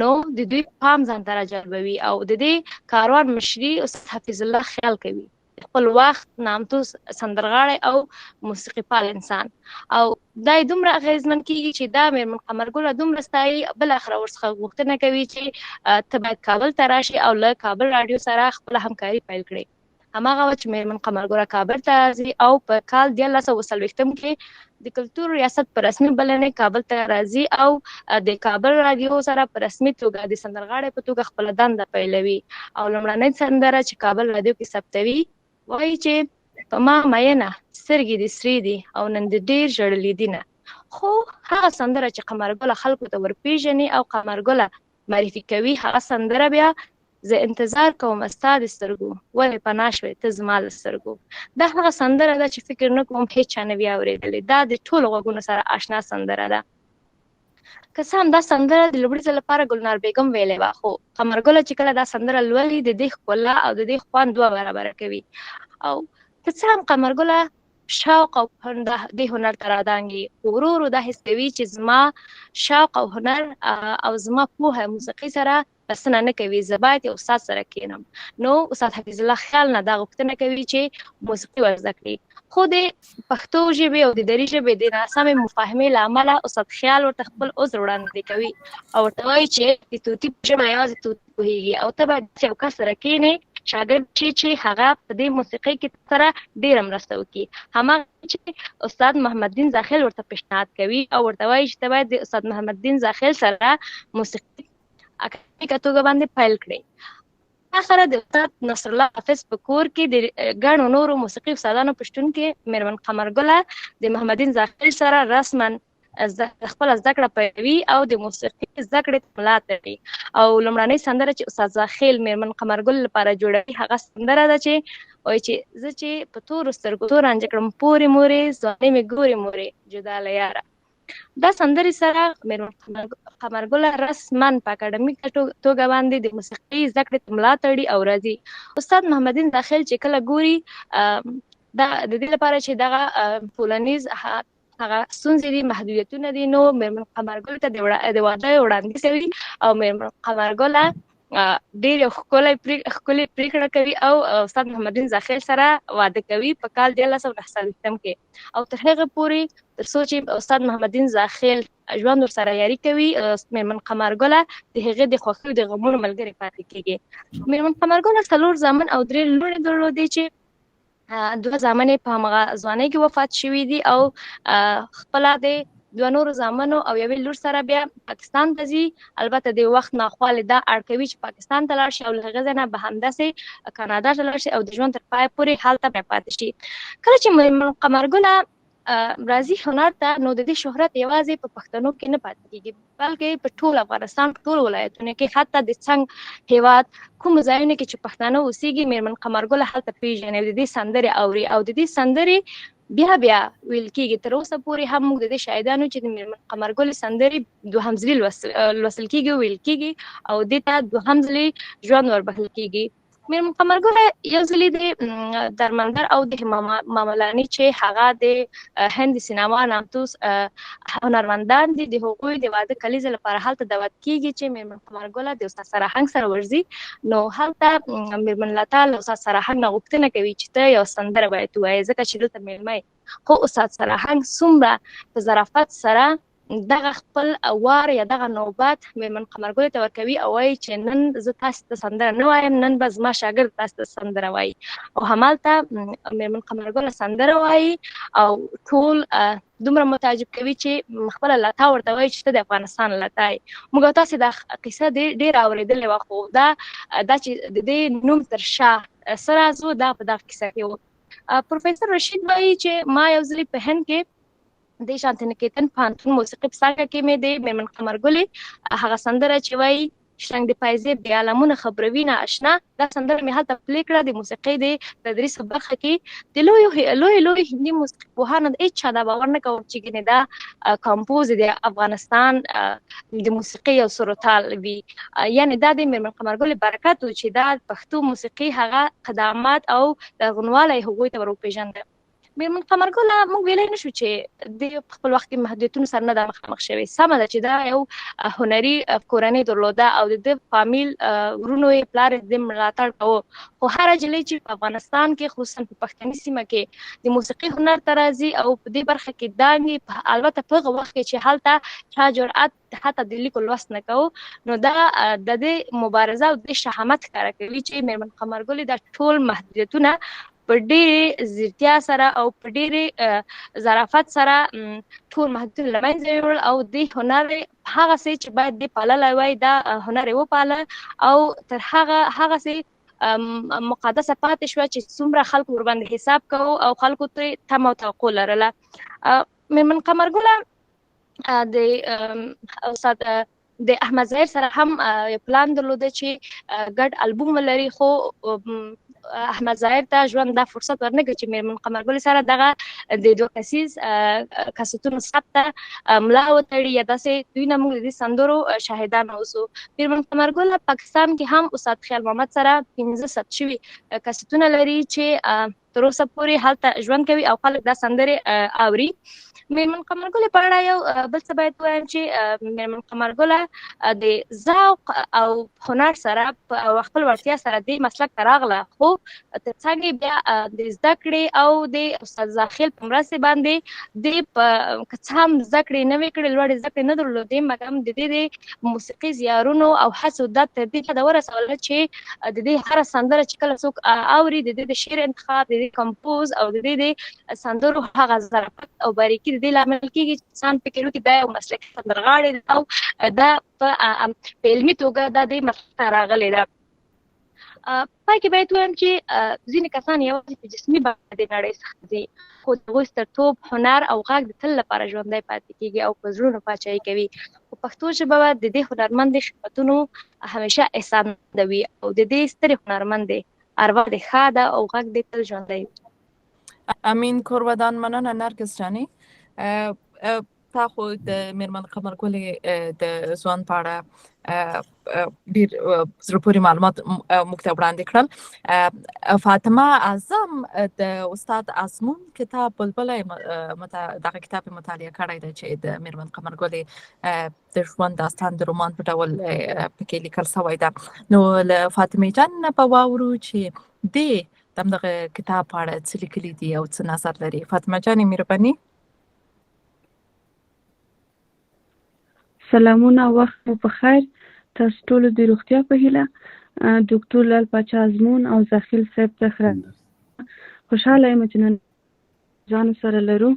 نو د دوی پام ځان ته راجلبوي او د دې کاروان مشري استاد حفیظ الله خیال کوي، خپل وخت نامتو سندرغاړی او موسیقي پال انسان، او دا یې دومره اغېزمن کېږي چې دا مېرمن قمرګله دومره ستایي، بالاخره ورڅخه غوښتنه کوي چې ته باید کابل ته راشي او له کابل راډیو سره خپله همکاري پیل کړې. هماغه وه چې مېرمن قمرګله کابل ته راځي او په کال 1340 کې د کلتور ریاست په رسمي بلنې کابل ته راځي او د کابل راډیو سره په رسمي توګه د سندرغاړې په توګه خپله دنده پیلوي. او لومړنۍ سندره چې کابل راډیو کې ثبتوي، وایي چې په ما مینه سترګې دې سرې دي او نن دې ډېر ژړلي دینه. خو هغه سندره چې قمرګله خلکو ته ورپېژني او قمرګله معرفي کوي، هغه سندره بیا زه انتظار کوم ستا د سترګو، ولې پناه شوې ته زما له سترګو. دا هغه سندره ده چې فکر نه کوم هیچا نه وي اورېدلې. دا د ټولو غوږونو سره آشنا سندره ده. که څه هم دا سندره د لومړي ځل لپاره ګلنار بیګم ویلې وه، خو قمرګله چې کله دا سندره لولي، د دې ښکلا او د دې خوند دوه برابره کوي. او که څه هم قمرګله شوق او دې هنر ته رادانګي، خو ورو ورو دا حس کوي چې زما شوق او هنر او زما پوهه موسیقي سره بسنه نه کوي، زه باید یو استاد سره کښېنم. نو استاد حفیظ الله خیال نه دا غوښتنه کوي چې موسیقي ورزده کړي، خو د پښتو ژبې او د دري ژبې د ناسمې مفاهمې له امله استاد خیال ورته خپل عذر وړاندې کوي او ورته وایي چې د طوطي په ژبه یوازې طوطي پوهېږي او ته باید داسې یو کس سره کښېنې، شاګرد شي چې هغه په دې موسیقۍ کې سره ډېره مرسته وکړي. هماغه چې استاد محمد دین زاخیل ورته پیشنهاد کوي او ورته وایي چې ته باید د استاد محمد دین زاخیل سره موسیقي اکاډمیکه توګه باندې پیل کړي. اخره د استاد نصرالله حافظ په کور کې د ګڼو نورو موسیقي استادانو په شتون کې مېرمن قمرګله د محمدین زاخیل سره رسما خپله زده کړه پیلوي او د موسیقي زده کړې ته ملا تړي. او لومړنۍ سندره چې استاد زاخیل مېرمن قمرګل لپاره جوړوي، هغه سندره ده چې وایي چې زه چې په تورو سترګو تور رانجه کړم، پورې مورې ځواني مې ګورې مورې جدا له یاره. دا سندرې سره مېرمن قمرګله رسما په اکاډمیکه توګه باندې د موسیقي زده کړې ته ملا تړي او راځي. استاد محمدین داخل چې کله ګوري، دا د دې لپاره چې دغه ټولنیز هغه ستونزې دي، محدودیتونه دي، نو مېرمن قمرګل ته د واده وړاندیز کوي او مېرمن قمرګله ډېر یو ښکلی ښکلې پریکړه کوي او استاد محمد دین زاخیل سره واده کوي په کال 1349 کې. او تر هغه پورې تر څو چې استاد محمد دین زاخیل ژوند ورسره یاري کوي، میرمن قمرګله د هغې د خوښیو د غمونو ملګرې پاتې کیږي. میرمن قمرګله 4 زامن او 3 لوڼې درلودې چې 2 زامن یې په همغه ځوانۍ کې وفات شوي دي او خپله د 2 نورو زامنو او یوې لور سره بیا پاکستان ته ځي. البته د وخت ناخوالې دا اړ کوي چې پاکستان ته لاړ شي او له هغه ځای نه به همداسې کاناډا ته لاړ شي او د ژوند تر پایه پورې هلته بیا پاتې شي. کله چې میرمن قمرګله راځي هنر ته، نو د دې شهرت یوازې په پښتنو کې نه پاتې کیږي، بلکې په ټول افغانستان، په ټولو ولایتونو کې، حتی د څنګ هیواد کوم ځایونو کې چې پښتانه اوسیږي، میرمن قمرګله هلته پیژني او د دې سندرې اوري او د دې سندرې بیا بیا ویل کیږي. تر اوسه پورې هم موږ د دې شاهدانو چې د میرمن قمرګلې سندرې دوهم ځلې لوستل کیږي، ویل کیږي او دې ته دوهم ځلې ژوند وربښل کیږي. میرمن قمرګله یو ځلې د درمندر او د ماملاني چې هغه د هند سینما نامتو هنرمندان دي، د هغوی د واده کلیزې لپاره هلته دعوت کیږي چې میرمن قمرګله د استاد سراهنګ سره ورځي. نو هلته میرمن لتا له استاد سراهنګ نه غوښتنه کوي چې ته یو سندره باید ووایې، ځکه چې دلته میلمه یې. خو استاد سراهنګ څومره په ظرافت سره دغه خپل وار یا دغه نوبت میرمن قمرګلې ته ورکوي او وایي چې نن زه تاسو ته سندره نه وایم، نن به زما شاګرد تاسو ته سندره وایي. او همالته میرمن قمرګله سندره وایي او ټول دومره متعجب کوي چې خپله لتا ورته وایي چې ته د افغانستان لتا یې. موږ تاسو دا قصه ډېره اورېدلې وه، خو دا چې د دې نوم تر شا څه راز و، دا په دغه کیسه کې و. پروفیسور رشید وایي چې ما یو ځلې په هند کې د شانتینکیتن پوهنتون موسیقي په څانګه کې مې د میرمن قمرګلې هغه سندره چې وایي شرنګ د پایزیب د عالمونه خبروي نا اشنا، دا سندره مې هلته پلې کړه. د موسیقۍ د تدریس په برخه کې د لوی لوی هندي موسیقي پوهانو هېڅ چا دا باور نه کاوه چې ګنې دا کمپوز د افغانستان د موسیقۍ یو سروتال وي. یعنې دا د میرمن قمرګلې برکت و چې دا پښتو موسیقي هغه قدامت او لرغونوالی هغوی ته ور وپېژنده. میرمن قمرګله موږ ویلی نشو چې د خپل وخت کې محدودیتونو سره نه ده مخامخ شوې. سمه ده چې دا یو هنري کورنۍ درلوده او د ده فامیل ورونو یې پلار یې د دې ملاتړ کاوه، خو هره نجلۍ چې په افغانستان کې خصوصا په پښتني سیمه کې د موسیقي هنر ته راځي او په دې برخه کې دانګي، البته په هغه وخت کې چې هلته چا جرأت حتی د لیکو لوست نه کوو، نو دا د دې مبارزه او د شهامت ښکاره کوي چې میرمن قمرګلې دا ټول محدودیتونه په ډېرې ځیرتیا سره او په ډېرې ظرافت سره ټول محدودیتونه له منځه یوړل او دې هنر هغسې چې باید دې پاللی وای دا هنر یې وپاله او تر هغسې مقدسه پاتې شوه چې څومره خلکو ورباندې حساب کوو او خلکو ترې تمه او توقع لرله. میرمن قمرګله د استاد د احمد ظاهر سره هم یو پلان درلوده چې ګډ البوم ولري، خو احمد ظاهر ته ژوند دا فرصت ورنکړ چې میرمن قمرګلې سره دغه د 2 کسیز کاستونو ثبت ته ملا وتړي یا داسې دوی نه موږ د دې سندرو شاهدان اوسو. میرمن قمرګله پاکستان کې هم استاد خیال محمد سره 15 ثبت شوي کاستونه لري چې تر اوسه پورې هلته ژوند کوي او خلک دا سندرې اوري. میرمن قمرګلې په اړه یو بل څه باید ووایم چې میرمن قمرګله د ذوق او هنر سره او خپل وړتیا سره دې مسلک ته راغله، خو تر څنګ یې بیا د زده کړې او د استاد زاخیل په مرستې باندې دې په که څه هم زده کړې نه وې کړې، لوړې زده کړې نه درلودې، مګر د دې د موسیقي زیارونو او هڅو دا تر دې حده ورسوله چې د دې هره سندره چې کله څوک اوري د دې د شعر انتخاب، د دې کمپوز او د دې د سندرو هغه ظرافت او باریکي د دې لامل کېږي چې انسان فکر وکړي دا یو مسلکي سندرغاړی ده او دا په علمي توګه دا دې مسلک ته راغلې ده. پای کې باید ووایم چې ځینې کسان یوازې په جسمي بڼه د نړۍ څخه ځي، خو د هغوی سترتوب، هنر او غږ د تل لپاره ژوندی پاتې کېږي او په زړونو پاچاهي کوي. خو پښتو ژبه به د دې هنرمندې خدمتونو همیشه احسانمنده وي او د دې سترې هنرمندې اروا دې ښاده او غږ دې تل ژوندی وي. امین. کور ودان. مننه نرګس جانې. تا خو د میرمن قمرګلې د ځوان په اړه ډیر زړه پورې معلومات موږ ته وړاندې کړل. فاطمه اعظم د استاد ازمون کتاب بلبله دغه کتاب مطالعه کړی دی چې د میرمن قمرګلې د ژوند داستان د رومان په ډول پکې لیکل شوی ده. نو له فاطمې جان نه به واورو چې دې د همدغه کتاب په اړه څه لیکلي دي او څه نظر لري. فاطمه جانې مهرباني. سلامونه، وخت مو په خیر، تاسو ټولو د روغتیا په هیله. دکتور لال پاچا ازمون او زاخیل صاحب ته ښه خوشحاله یم چې نن ځان سره لرو.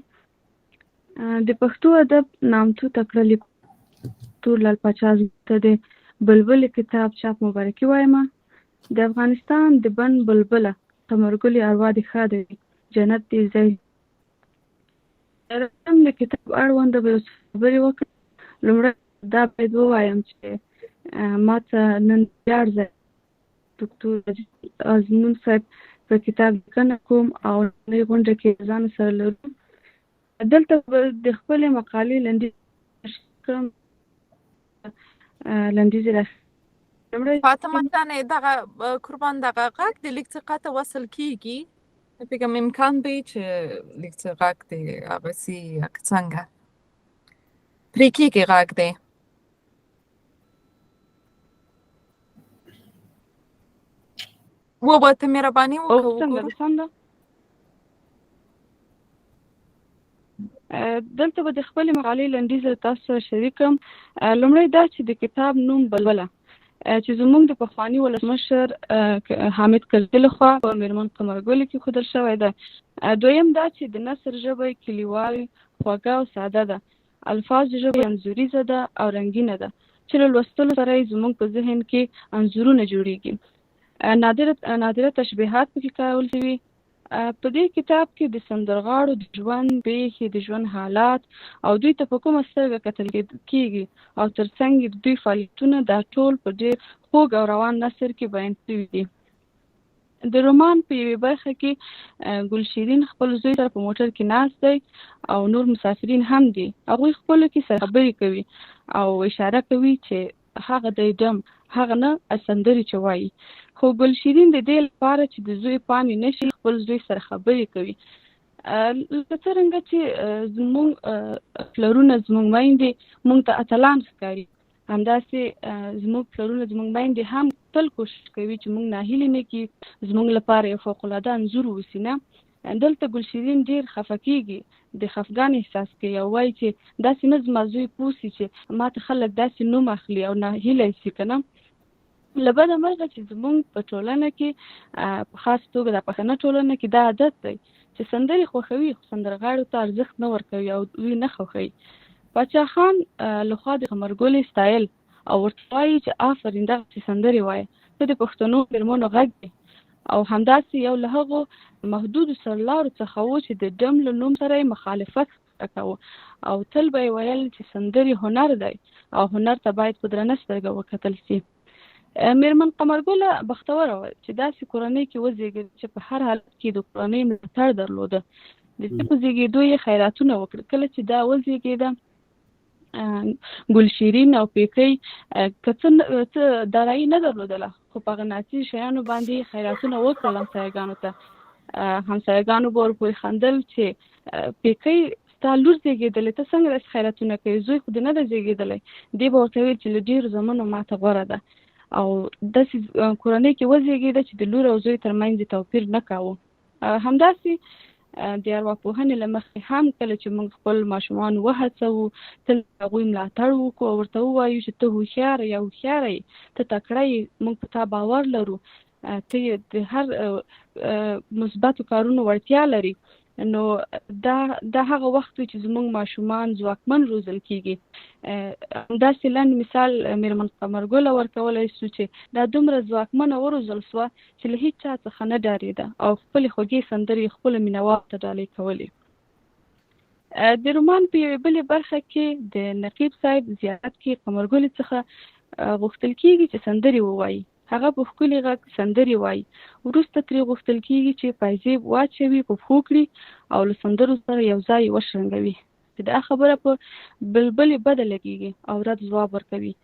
د پښتو ادب نامتو تکړه لیکوال دکتور لال پاچا ازمون ته د بلبلې کتاب چاپ مبارکي وایم. د افغانستان د بن بلبله قمرګلې اروا دې ښاده وي، جنت دې ځای. لرم د کتاب اړوند به یو څه خبرې وکړم. لومړی دا باید ووایم چې ما ته نن ویاړ ځای دکتور ازمون صاحب په کتاب لیکنه کوم او نۍ غونډه کې ځان سره لرو. دلته به د خپلې مقالې لنډیز کړم، لنډیز یې لومړی. فاطمه جانې، دغه قربان، دغه غږ د لیک څخه ته وصل کیږي؟ فکر امکان به چې لیک څه غږ دی هغه سي یا که څنګه پرې کیږي غږ دی؟ و ته مهرباني وکړه. څنګه ده؟ سم ده. دلته به د خپلې مقالې لنډیز له تاسو سره شریک کړم. لومړی دا چې د کتاب نوم بلبله چې زموږ د پخواني ولسمشر حامد کرزي لخوا په میرمن قمرګلې کې ښودل شوی دی. دویم دا چې د نثر ژبه یې کلیوال، خوږه او ساده ده. الفاظ ژبه یې انځوریزه ده او رنګینه ده چې له لوستلو سره یې زموږ په ذهن کې انځورونه جوړیږي. نادره تشبیهات پکې کارول شوي. په دې کتاب کې د سندرغاړو د ژوند پېښې، د ژوند حالات او دوی ته په کومه سترګه کتل کېږي او ترڅنګ یې د دوی فعالیتونه، دا ټول په ډېر خوږ او روان نثر کې بیان شوي دي. د رومان په یوې برخه کې ګل شیرین خپل زوی سره په موټر کې ناست دی او نور مسافرین هم دي. هغوی خپلو کې سره خبرې کوي او اشاره کوي چې هغه دی ډم، هغه نه سندرې چې وایي. خو ګل شیرین د دې لپاره چې د زوی پام یې نه شي، خپل زوی سره خبرې کوي. لکه څرنګه چې زموږ پلرونه، زموږ میندې موږ ته اتلان ښکاري، همداسې زموږ پلرونه، زموږ میندې هم تل کوشش کوي چې موږ ناهیلې نه کړي، زموږ لپاره یو فوق العاده انځور اوسي. نه، دلته ګل شیرین ډیر خفه کیږي، د خفګان احساس کوي او وایي چې داسې نه زما زوی پوه سي چې ماته خلک داسې نوم اخلي او ناهیلی سي که نه. له بده مرغه چې زموږ په ټولنه کې، په خاص توګه د پښتنه ټولنه کې دا عادت دی چې سندرې خوښوي خو سندرغاړو ته ارزښت نه ورکوي او دوی نه خوښوي. پاچا خان لخوا د قمرګلې ستایل او ورته وایي چې آفرین، دغسې سندرې وایه، ته د پښتنو مېرمنو غږ یې. او همداسې یو له هغو محدودو سرلارو څخه و چې د ډم له نوم سره یې مخالفت کاوه او تل به یې ویل چې سندرې هنر دی او هنر ته باید په درنه سترګه وکتل سي. میرمن قمرګله بختوره وه چې داسې کورنۍ کې وزېږېده چې په هر حالت کې د کورنۍ ملاتړ درلوده. د دې په زېږېدو یې خیراتونه وکړل. کله چې دا وزېږېده، ګل شیرین او پیکۍ که څه څه دارایي نه درلودله خو په هغه ناڅي شیانو باندې خیراتونه وکړل همسایهګانو ته. همسایهګانو به ورپورې خندل چې پیکۍ ستا لور زیږېدلې، ته څنګه داسې خیراتونه کوې، زوی خو دې نه دی زیږېدلی. دې به ورته ویل چې له ډېرو زامنو ماته غوره ده. او داسې کورنۍ کې وزیږېده چې د لور او زوی ترمنځ یې توپیر نه کاوه. همداسې د ارواپوهنې له مخې هم کله چې موږ خپل ماشومان وهڅوو، تل هغوی ملاتړ وکړو او ورته ووایو چې ته هوښیار یا هوښیاره یې، ته تکړه یې، موږ په تا باور لرو، ته د هر مثبتو کارونو وړتیا لري، نو دا هغه وخت وي چې زموږ ماشومان ځواکمن روزل کیږي. همداسې لنډ مثال میرمن قمرګله ورکولی سو چې دا دومره ځواکمنه وروزل سوه چې له هیڅ چا څخه نه ډارېده او خپلې خوږې سندرې یې خپلو مینهوالو ته ډالۍ کولې. د رومان په یوې بلې برخه کې د نقیب صاحب زیارت کې قمرګلې څخه غوښتل کیږي چې سندرې ووایي. هغه په ښکلي غږ سندرې وايي. وروسته ترې غوښتل کېږي چې پایزېب واچوي، په پښو کړي او له سندرو سره یو ځای یې وشرنګوي. چې دا خبره په بلبلې بده لګیږي او رد ځواب ورکوي.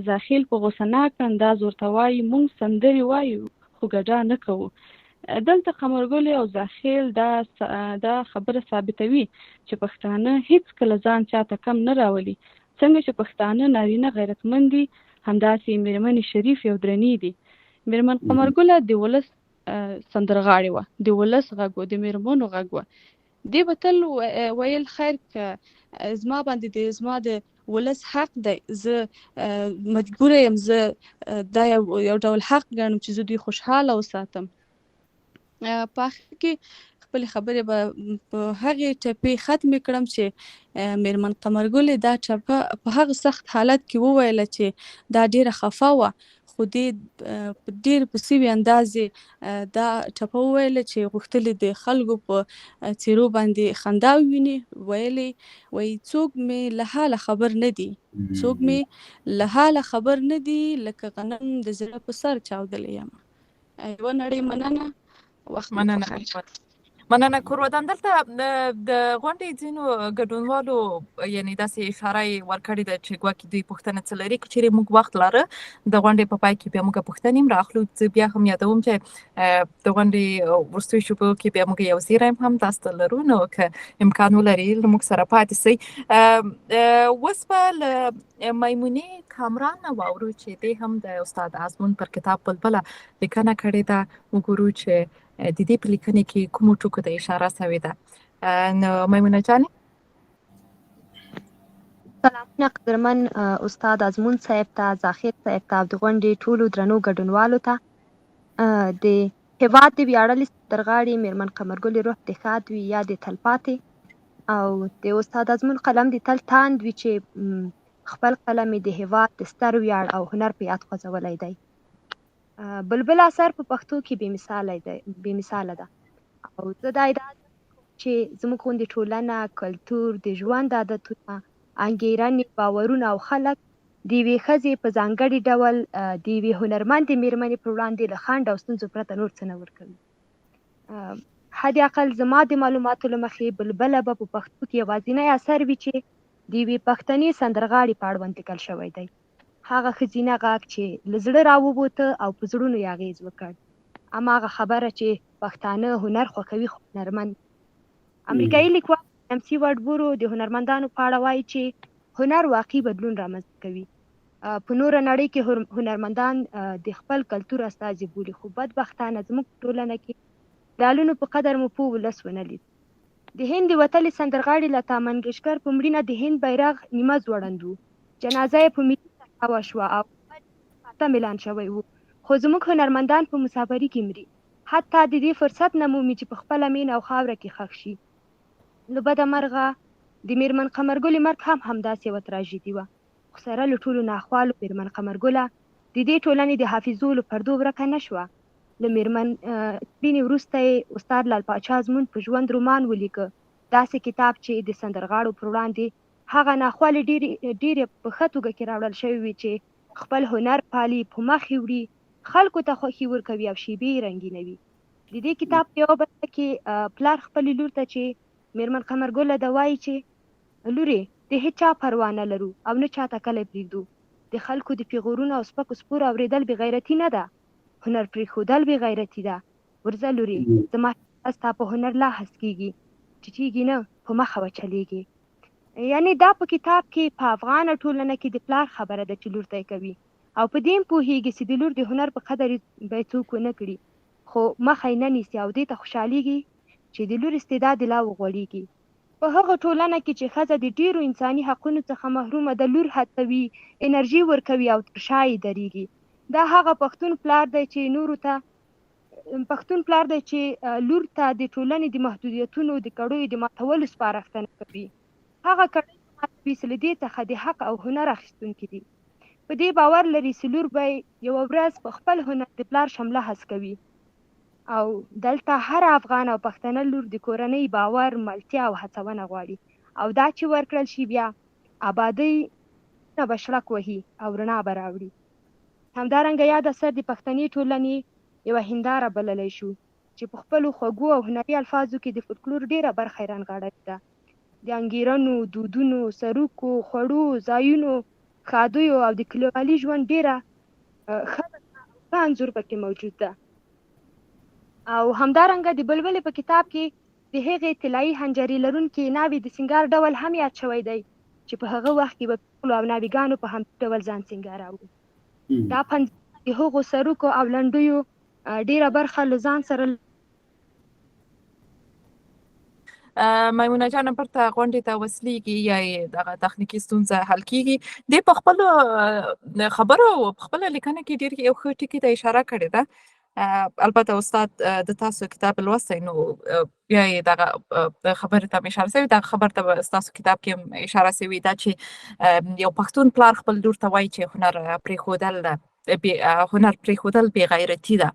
زاخیل په غوسه ناک انداز ورته وایي، مونږ سندرې وایو خو ګډا نه کوو. دلته قمرګلې او زاخیل دا خبره ثابتوي چې پښتانه هیڅکله ځان چاته کم نه راولي. څنګه چې پښتانه نارینه غیرتمند دي، همداسې میرمنې شریفې او درنې دي. میرمن قمرګله د ولس سندرغاړې وه، د ولس غږ و، د میرمنو غږ وه. دې به تل ویل، خیر که زما باندې د زما د ولس حق دی، زه مجبوره یم، زه دا یو ډول حق ګڼم چې زه دوی خوشحاله وساتم. په اخر کې خپلې خبرې به په هغې ټپې ختمې کړم چې میرمن قمرګلې دا ټپه په هغه سخت حالت کې وویله چې دا ډیره خفه وه، خو دې په ډیر په سوي انداز دا ټپه وویله چې غوښتلې د خلکو په څیرو باندې خندا وویني. ویلې وایي، څوک مې له حاله خبر نه دي، څوک مې له حاله خبر نه دي، لکه غنم د زړه په سر چاودلی یم. یوه نړۍ مننه، وخت مو مننه. په خیر. مننه کور ودان. دلته د غونډې ځینو ګډونوالو یعنی داسې اشاره یې ورکړې ده چې ګواکې دوی پوښتنه څه لري. که چیرې موږ وخت لاره، د غونډې په پای کې بیا موږ پوښتنې هم راخلو. زه بیا هم یادوم چې د غونډې وروستیو شیبو کې بیا موږ یو زیری هم تاسو ته لرو، نو که امکان ولري له موږ سره پاتې سئ. اوس به له میمونې کامران نه واورو چې دی هم د استاد ازمون پر کتاب بلبله لیکنه کړې ده. وګورو چې د دې په لیکنې کې کومو ټکو ته اشاره شوې ده. نو میمونه جانې. سلامونه قدرمن استاد ازمون صاحب ته، زاخر صاحب ته او د غونډې ټولو درنو ګډونوالو ته. د هېواد د ویاړلې سندرغاړې میرمن قمرګلې روح دې ښاد وي، یاد یې تلپاتې، او د استاد ازمون قلم دې تل تاند وي چې خپل قلم یې د هېواد د ستر ویاړ او هنر په یاد خوځولی دی. بلبل اثر په پښتو کې بې مثاله دی، بې مثاله ده، او زه دا ادعا کوم چې زموږ غوندې ټولنه، کلتور، د ژوند عادتونه، انګېرنې، باورونه او خلک د یوې ښځې، په ځانګړي ډول د یوې هنرمندې میرمنې پر وړاندې له خنډ او ستونزو پرته نور څه نه ورکوي. حد اقل زما د معلوماتو له مخې بلبله به په پښتو کې یوازینی اثر وي چې د یوې پښتنې سندرغاړې په اړوند لیکل شوی دی. هغه ښځینه غږ چې له زړه راووته او په زړونو یې اغېز وکړ. هماغه خبره چې پښتانه هنر خوښوي خو هنرمند. امریکایي لیکوال ایم سي وډبورو د هنرمندانو په اړه وایي چې هنر واقعي بدلون رامنځته کوي. په نوره نړۍ کې هنرمندان د خپل کلتور استازي بولي، خو بدبختانه زموږ په ټولنه کې د الونو په قدر مو پوه ولس ونه لید. د هند د وتلې سندرغاړې لتا منګیشکر په مړینه د هند بیرغ نیمه ځوړند و، جنازه یې په ملي سطحه وشوه او ماتم اعلان شوی و، خو زموږ هنرمندان په مسافري کې مري، حتی د دې فرصت نه مومي چې په خپله مېنه او خاوره کې ښخ شي. له بده مرغه د میرمن قمرګلې مرګ هم همداسې یوه تراژیدي وه، خو سره له ټولو ناخوالو میرمن قمرګله د دې ټولنې د حافظو له پردو ورکه نه شوه. له میرمن مړینې وروسته یې استاد لال پاچا ازمون په ژوند رومان ولیکه، داسې کتاب چې د سندرغاړو پر وړاندې هغه ناخوالې ډېرې ډېرې په ښه توګه کې راوړل شوې وي چې خپل هنر پالي، په مخ یې وړي، خلکو ته خوښي ورکوي او شیبې یې رنګینوي. د دې کتاب په یوه برخه کې پلار خپلې لور ته چې میرمن قمرګله ده وایي چې لورې، د هیچا پروا نه لرو او نه چاته کلی پرېږدو. د خلکو د پیغورونو او سپکو سپورو اورېدل بې غیرتي نه ده، هنر پرېښودل بې غیرتي ده. ورځه لورې، زما ستا په هنر لا هسکېږي، ټیټېږي نه، په مخه به چلېږې. یعنې دا په کتاب کې په افغانه ټولنه کې د پلار خبره ده چې لور ته یې کوي او په دې هم پوهېږي چې د لور د هنر په قدر به یې څوک ونه کړي، خو مخه یې نه نیسي او دې ته خوشحالېږي چې د لور استعداد یې لا وغوړېږي. په هغه ټولنه کې چې ښځه د ډېرو انساني حقونو څخه محرومه ده، لور هڅوي، انرژي ورکوي او تر شا یې درېږي. دا هغه پښتون پلار دی چې نورو ته پښتون پلار دی چې لور ته د ټولنې د محدودیتونو د کړیو د ماتولو سپارښتنه کوي. هغه کړۍ چې ماتوي چې له دې څخه د حق او هنر اخیستونکي دي. په دې باور لري چې لور به یې یوه ورځ په خپل هنر د پلار شمله هسکوي. او دلته هره افغان او پښتنه لور د کورنۍ باور، ملتیا او هڅونه غواړي او دا چې ورکړل شي بیا ابادۍ نه به شړک وهي او رڼا به راوړي. همدارنګه یاد اثر د پښتنې ټولنې یوه هنداره بللی شو چې په خپلو خوږو او هنري الفاظو کې د فولکلور ډېره برخه یې رانغاړلې ده. د انګېرنو، دودونو، سروکو، خوړو، ځایونو، ښادیو او د کلیوالي ژوند ډېره ښه ښه انځور پکې موجود ده. او همدارنګه د بلبلې په کتاب کې د هغې طلایي حنجرې لرونکې ناوې د سینګار ډول هم یاد شوی دی چې په هغه وخت کې به پېغلو او ناویګانو په همدې ډول ځان سینګاراوه. دا پنځونه د هغو سروکو او لنډیو ډېره برخه له ځان سره میمونه جان برته غونډې ته وصلیږي یا یې دغه تخنیکي ستونزه حل کیږي. دی په خپل خبرو او په خپل لیکنه کې ډیر یو ښه ټکي ته اشاره کړې ده. البته استاد د تاسو کتاب لوستی نو بیا یې دغه خبرې ته اشاره شوې، دغه خبر ته تاسو کتاب کې اشاره شوې ده چې یو پښتون پلار خپل لور ته وایي چې هنر پرېښودل هنر پرېښودل بې غیرتي ده.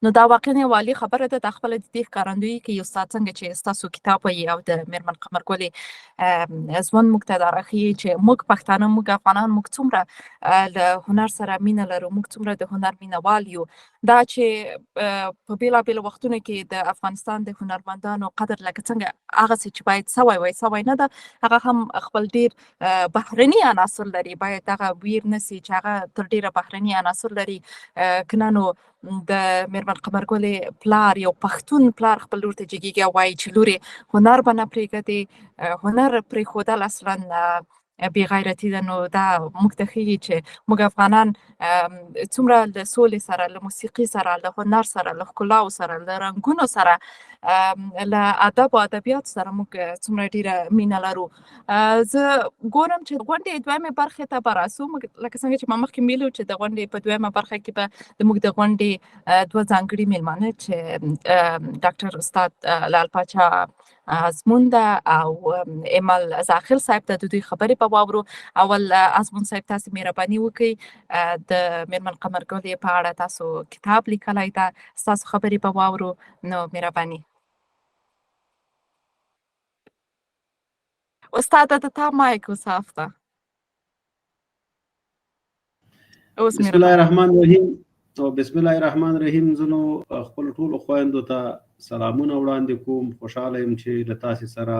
نو دا واقعا یو عالي خبره ده. دا خپله د دې ښکارندویي کوي استاد څنګه چې ستاسو کتاب وایي او د میرمن قمرګلې ژوند موږ ته دا راښیي چې موږ پښتانه، موږ افغانان، موږ څومره له هنر سره مینه لرو، موږ څومره د هنر مینه وال یو. دا چې په بېلابېلو وختونو کې د افغانستان د هنرمندانو قدر لکه څنګه هغسې چې باید سوی وای سوی نه ده، هغه هم خپل ډېر بهرني عناصر لري. باید دغه ویر نه سي چې هغه تر ډېره بهرني عناصر لري، که نه نو د میرمن قمرګلې پلار، یو پښتون پلار خپل لور ته جګیږي او وایي چې لورې هنر به نه پرېږدې، هنر پرېښودل اصلا بې غیرتي ده. نو دا موږ ته ښیي چې موږ افغانان څومره له سولې سره، له موسیقي سره، له هنر سره، له ښکلاو سره، له رنګونو سره، له ادب او ادبیات سره موږ څومره ډیره مینه لرو. زه ګورم چې غونډې دویمې برخې ته به راسو. لکه څنګه چې ما مخکې ویلو چې د غونډې په دویمه برخه کې به د موږ د غونډې دوه ځانګړي میلمانه چې ډاکټر استاد لال پاچا ازمون ده او ایمل زاخیل صاحب ته د دوی خبرې به واورو. اول ازمون صاحب تاسو مهرباني وکړئ د میرمن قمرګلې په اړه تاسو کتاب لیکلی ده، ستاسو خبرې به واورو، نو مهرباني. استاد د تا مایک اوس آف ده. اوس بسم الله الرحمن الرحیم. او بسم الله الرحمن الرحیم. زه نو خپل ټولو خویندو ته سلامونه وړاندې کوم. خوشحاله یم چې له تاسې سره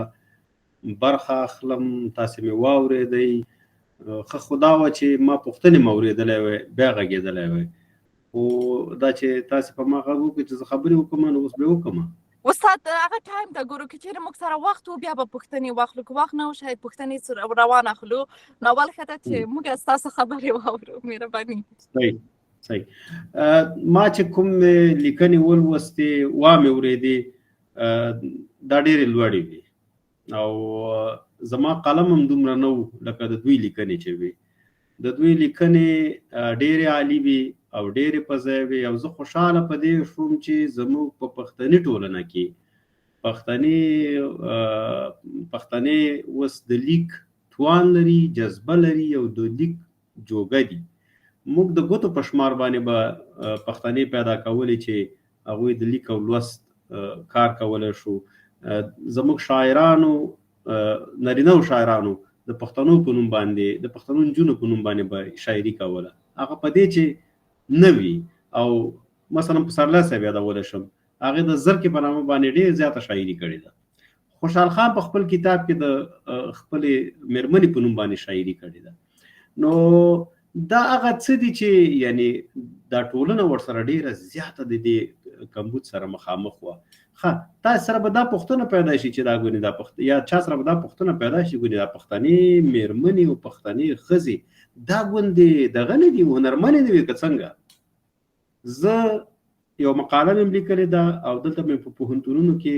برخه اخلم، تاسې مې واورېدئ. ښه خو دا وه چې ما پوښتنې مې اورېدلی وای، بیا غږېدلی وای، خو دا چې تاسې په ما غږ وکړئ چې زه خبرې وکړم نو اوس به یې وکړم. استاد هغه ټایم ته ګورو که چیرې موږ سره وخت و بیا به پوښتنې واخلو، که وخت نه و شاید پوښتنې روان اخلو. نو اول ښه ده چې موږ ستاسو خبرې واورو، مهرباني. صحیح صحیح. ما چې کوم لیکنې ولوستې وامې اورېدې، دا ډېرې لوړې وې او زما قلم هم دومره نه و لکه د دوی لیکنې چې وې. د دوی لیکنې ډېرې عالي وې او ډېرې په ځای وې او زه خوشحاله په دې شوم چې زموږ په پښتني ټولنه کې پښتنې اوس د لیک توان لري، جذبه لري او د لیک جوګه دي. موږ د ګوتو په شمار باندې به پښتنې پیدا کولې چې هغوی د لیک او لوست کار کولی شو. زموږ شاعرانو، نارینه او شاعرانو د پښتنو په نوم باندې، د پښتنو نجونو په نوم باندې به شاعري کوله، هغه په دې چې نه وي. او مثلا پسرلی صاحب یادولی شم، هغې د زرکې په نامه باندې ډېر زیاته شاعري کړې ده. خوشحال خان په خپل کتاب کې د خپلې مېرمنې په نوم باندې شاعري کړې ده. نو دا هغه څه دي چې یعنی دا ټولنه ورسره ډېره زیاته د دې کمبود سره مخامخ وه. ښه، تاسو سره به دا پوښتنه پیدا شي چې دا ګونې دا پښت یا چا سره به دا پوښتنه پیدا شي ګونې دا پښتنې مېرمنې او پښتنې ښځې دا ګوندې دغه نه دي، هنرمنې نه وي که څنګه؟ زه یو مقاله مې لیکلې ده او دلته مې په پوهنتونونو کې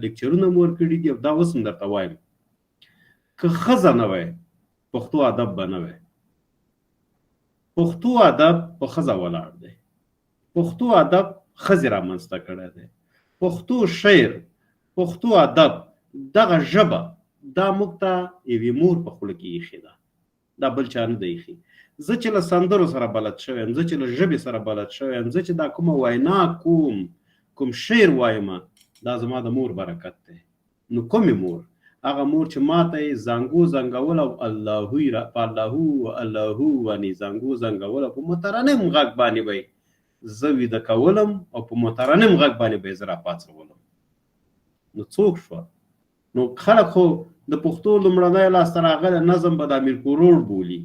لیکچرونه هم ورکړي دي او دا اوس هم درته وایم، که ښځه نه وای پښتو ادب به نه وای. پښتو ادب په ښځه ولاړ دی، پښتو ادب ښځې رامنځته کړی دی، پښتو شعر، پښتو ادب، دغه ژبه دا موږ ته یوې مور په خوله کې ایښې ده، دا بل چا نه ده ایښې. زه چې له سندرو سره بلد شوی یم، زه چې له ژبې سره بلد شوی یم، زه چې دا کومه وینا کوم، کوم شعر وایم، دا زما د مور برکت دی. نو کومې مور؟ هغه مور چې ما ته یې زنګو زنګول او الله را په الله الله باندې زنګو زنګول او په مترنم غږ باندې به یې زه ویده کولم او په مترنم غږ باندې به یې زه راپاڅولم. نو څوک شوه؟ نو خلک خو د پښتو لومړنی لاسته راغلی نظم به د امیر کروړ بولي،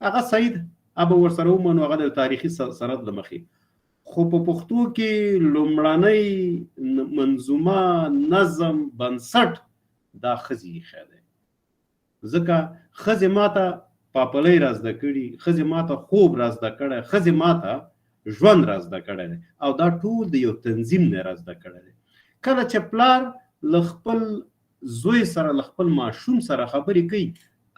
هغه صحیح ده، هغه به ورسره ومنو، هغه د تاریخي سند له مخې. خو په پښتو کې لومړنۍ منظومه نظم بنسټ دا ښځې ایښی دی، ځکه ښځې ماته پاپلۍ را زده کړي، ښځې ماته خوب را زده کړی، ښځې ماته ژوند را زده کړی دی او دا ټول د یو تنظیم نه را زده کړی دی. کله چې پلار له خپل زوی سره، له خپل ماشوم سره خبرې کوي،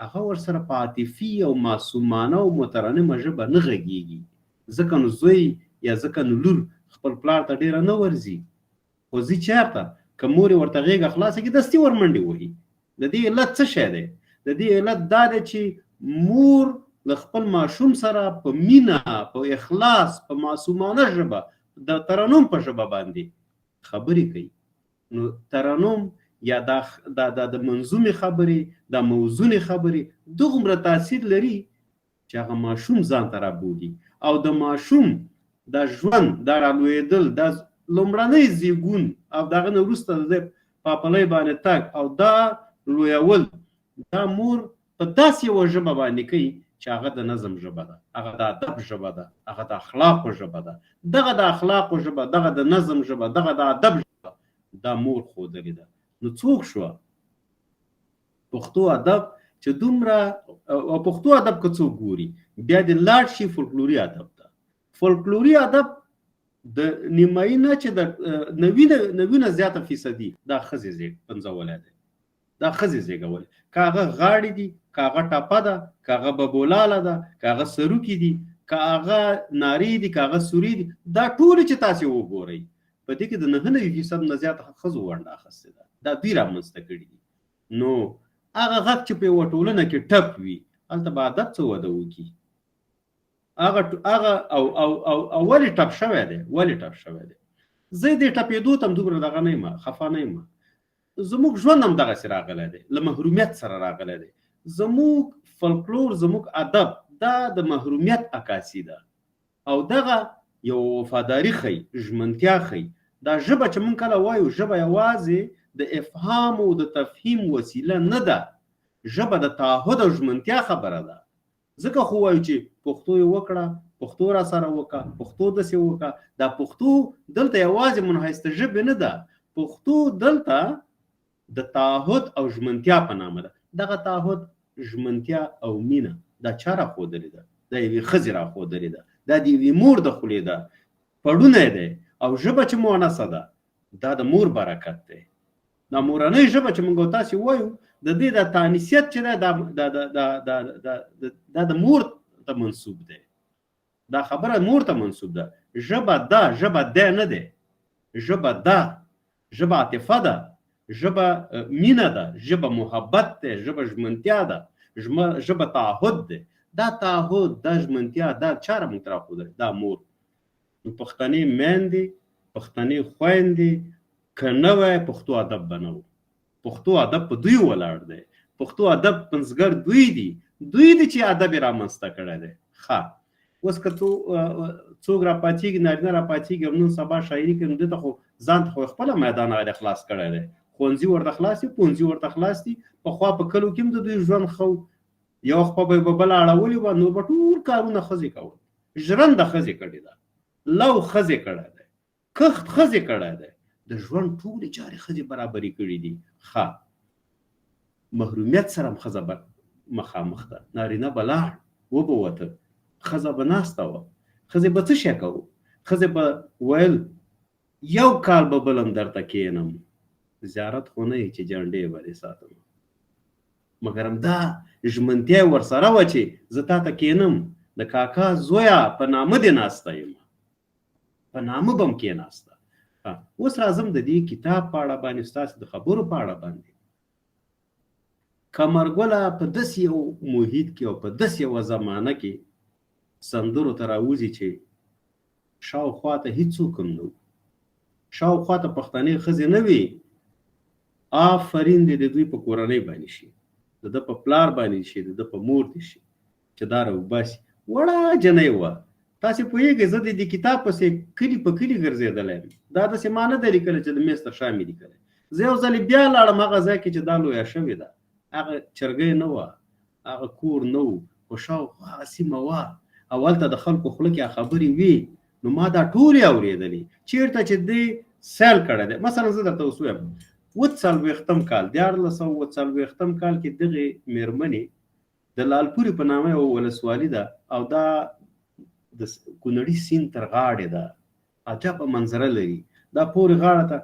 هغه ورسره په عاطفي او معصومانه او مترنمه ژبه نه غږیږي، ځکه نو زوی یا ځکه نو لور خپل پلار ته ډېره نه ورځي، خو ځي چېرته؟ که مور یې ورته غېږه خلاصه کړي، دستي ورمنډې وهي. د دې علت څه شی دی؟ د دې علت دا دی چې مور له خپل ماشوم سره په مینه، په اخلاص، په معصومانه ژبه، د ترنم په ژبه باندې خبرې کوي. نو ترنم یا دا دا دا د منظومې خبرې، دا موزونې خبرې دغومره تاثیر لري چې هغه ماشوم ځان ته رابولي او د ماشوم دا ژوند، دا رالویېدل، دا لومړنی زیږون او د هغه نه وروسته د ده پاپلۍ باندې تګ او دا لویول، دا مور په داسې یوه ژبه باندې کوي چې هغه د نظم ژبه ده، هغه د ادب ژبه ده، هغه د اخلاقو ژبه ده. دغه د اخلاقو ژبه، دغه د نظم ژبه، دغه د ادب ژبه دا مور ښودلې ده. نو څوک شوه پښتو ادب چې دومره، او پښتو ادب که څوک ګوري بیا دې لاړ شي فولکلوري ادب ته. فولکلوري ادب د نیمایي نه چې د 90 نه زیاته فیصدي دا ښځې پنځولی دی، دا ښځې زېږولې. که هغه غاړې دي، که هغه ټپه ده، که هغه ببولاله ده، که هغه سروکي دي، که هغه نارې دي، که هغه سورې دي، دا ټولې چې تاسې وګورئ په دې کې د 99 فیصد نه زیاته ښځو ونډه اخیستې ده، دا دوی رامنځته کړي دي. نو هغه غږ چې په یوه ټولنه کې ټپ وي، هلته به ادب څه وده وکړي؟ هغه هغه او او او او ولې ټپ شوی دی؟ ولې ټپ شوی دی؟ زه دې ټپېدو ته هم دومره دغه نه یم، خفه نه یم. زموږ ژوند هم دغسې راغلی دی، له محرومیت سره راغلی دی. زموږ فولکلور، زموږ ادب دا د محرومیت عکاسي ده او دغه یو وفاداري ښیي، ژمنتیا ښیي. دا ژبه چې موږ کله وایو، ژبه یوازې د افهام او د تفهیم وسیله نه ده، ژبه د تعهد او ژمنتیا خبره ده. ځکه خو وایو چې پښتو یې وکړه، پښتو را سره وکړه، پښتو داسې وکړه. دا پښتو دلته یوازې منحیث د ژبې نه ده، پښتو دلته د تعهد او ژمنتیا په نامه ده. دغه تعهد، ژمنتیا او مینه دا چا را ښودلې ده؟ دا یوې ښځې را ښودلې ده، دا د یوې مور د خولې ده پړونی دی. او ژبه چې مؤنثه ده، دا د مور برکت دی. دا مورنۍ ژبه چې موږ تاسې وایو، د دې د تانیثیت چې دی، دا دا دا دا دا دا د مور ته منسوب دی. دا خبره مور ته منسوب ده. ژبه ده، ژبه دی نه دی. ژبه ده، ژبه عاطفه ده، ژبه مینه ده، ژبه محبت دی، ژبه ژمنتیا ده، ژبه تعهد دی. دا تعهد، دا ژمنتیا، دا چا را موږ ته راښودلې؟ دا مور. نو پښتنې میندې، پښتنې خویندې که نه وای، پښتو ادب به نه و. پښتو ادب په دوی ولاړ دی، پښتو ادب پنځګر دوی دي، دوی دي چې ادب یې رامنځته کړی دی. ښه، اوس که څوک راپاڅېږي، نارینه راپاڅېږي او نن سبا شاعري کوي، نو ده ته خو ځان ته خو خپله میدان هغه خلاص کړی دی. ښوونځي ورته خلاص دي، پوهنځي ورته خلاص دي. پخوا په کلو کې هم د دوی ژوند ښه و، یوه خپه به یې په بله اړولې وه، نور به ټول کارونه ښځې کول. ژرنده ښځې کړې ده، لو ښځې کړی دی، کښت ښځې کړی دی، د ژوند ټولې چارې ښځې برابرې کړې دي. ښه، محرومیت سره هم ښځه مخامخ ده. نارینه به لاړ، وبه وته، ښځه به ناسته وه. ښځې به څه شی کوو؟ ښځې به ویل یو کال به بلم درته کینم، زیارت خو نه یې چې جنډې به دې ساتم. مګرم دا ژمنتیا یې ورسره وه چې زه تا ته کینم، د کاکا زویه په نامه دې ناسته یم، په نامه به هم کېناسته. اوس راځم د دې کتاب په اړه باندې، ستاسو د خبرو په اړه باندې. قمرګله په داسې یو محیط کې او په داسې یوه زمانه کې سندرو ته راوځي چې شاوخوا ته هیڅوک هم نه وو، شاوخوا ته پښتنې ښځې نه وې. آفرین دې د دوی په کورنۍ باندې شي، د ده په پلار باندې شي، د ده په مور دې شي چې دا راوباسي. وړه جنۍ وه، تاسې پوهېږئ زه د دې کتاب پسې کلي په کلي ګرځېدلی یم. دا داسې ما نه دی لیکلی چې د مېز تر شا مې لیکلی. زه یو ځل بیا لاړم هغه ځای کې چې دا لویه شوې ده، هغه چرګۍ نه وه، هغه کور نه و، خو شاوخوا هغه سیمه وه او هلته د خلکو خوله کې خبرې وې، نو ما دا ټولې اورېدلې چېرته چې دی سیل کړی دی. مثلا زه درته اوس وایم، 47م کال، 1347م کال کې دغې مېرمنې د لالپورې په نامه یوه ولسوالي ده او دا د کونړي سیند تر غاړې ده، عجبه منظره لري. دا پورې غاړه ته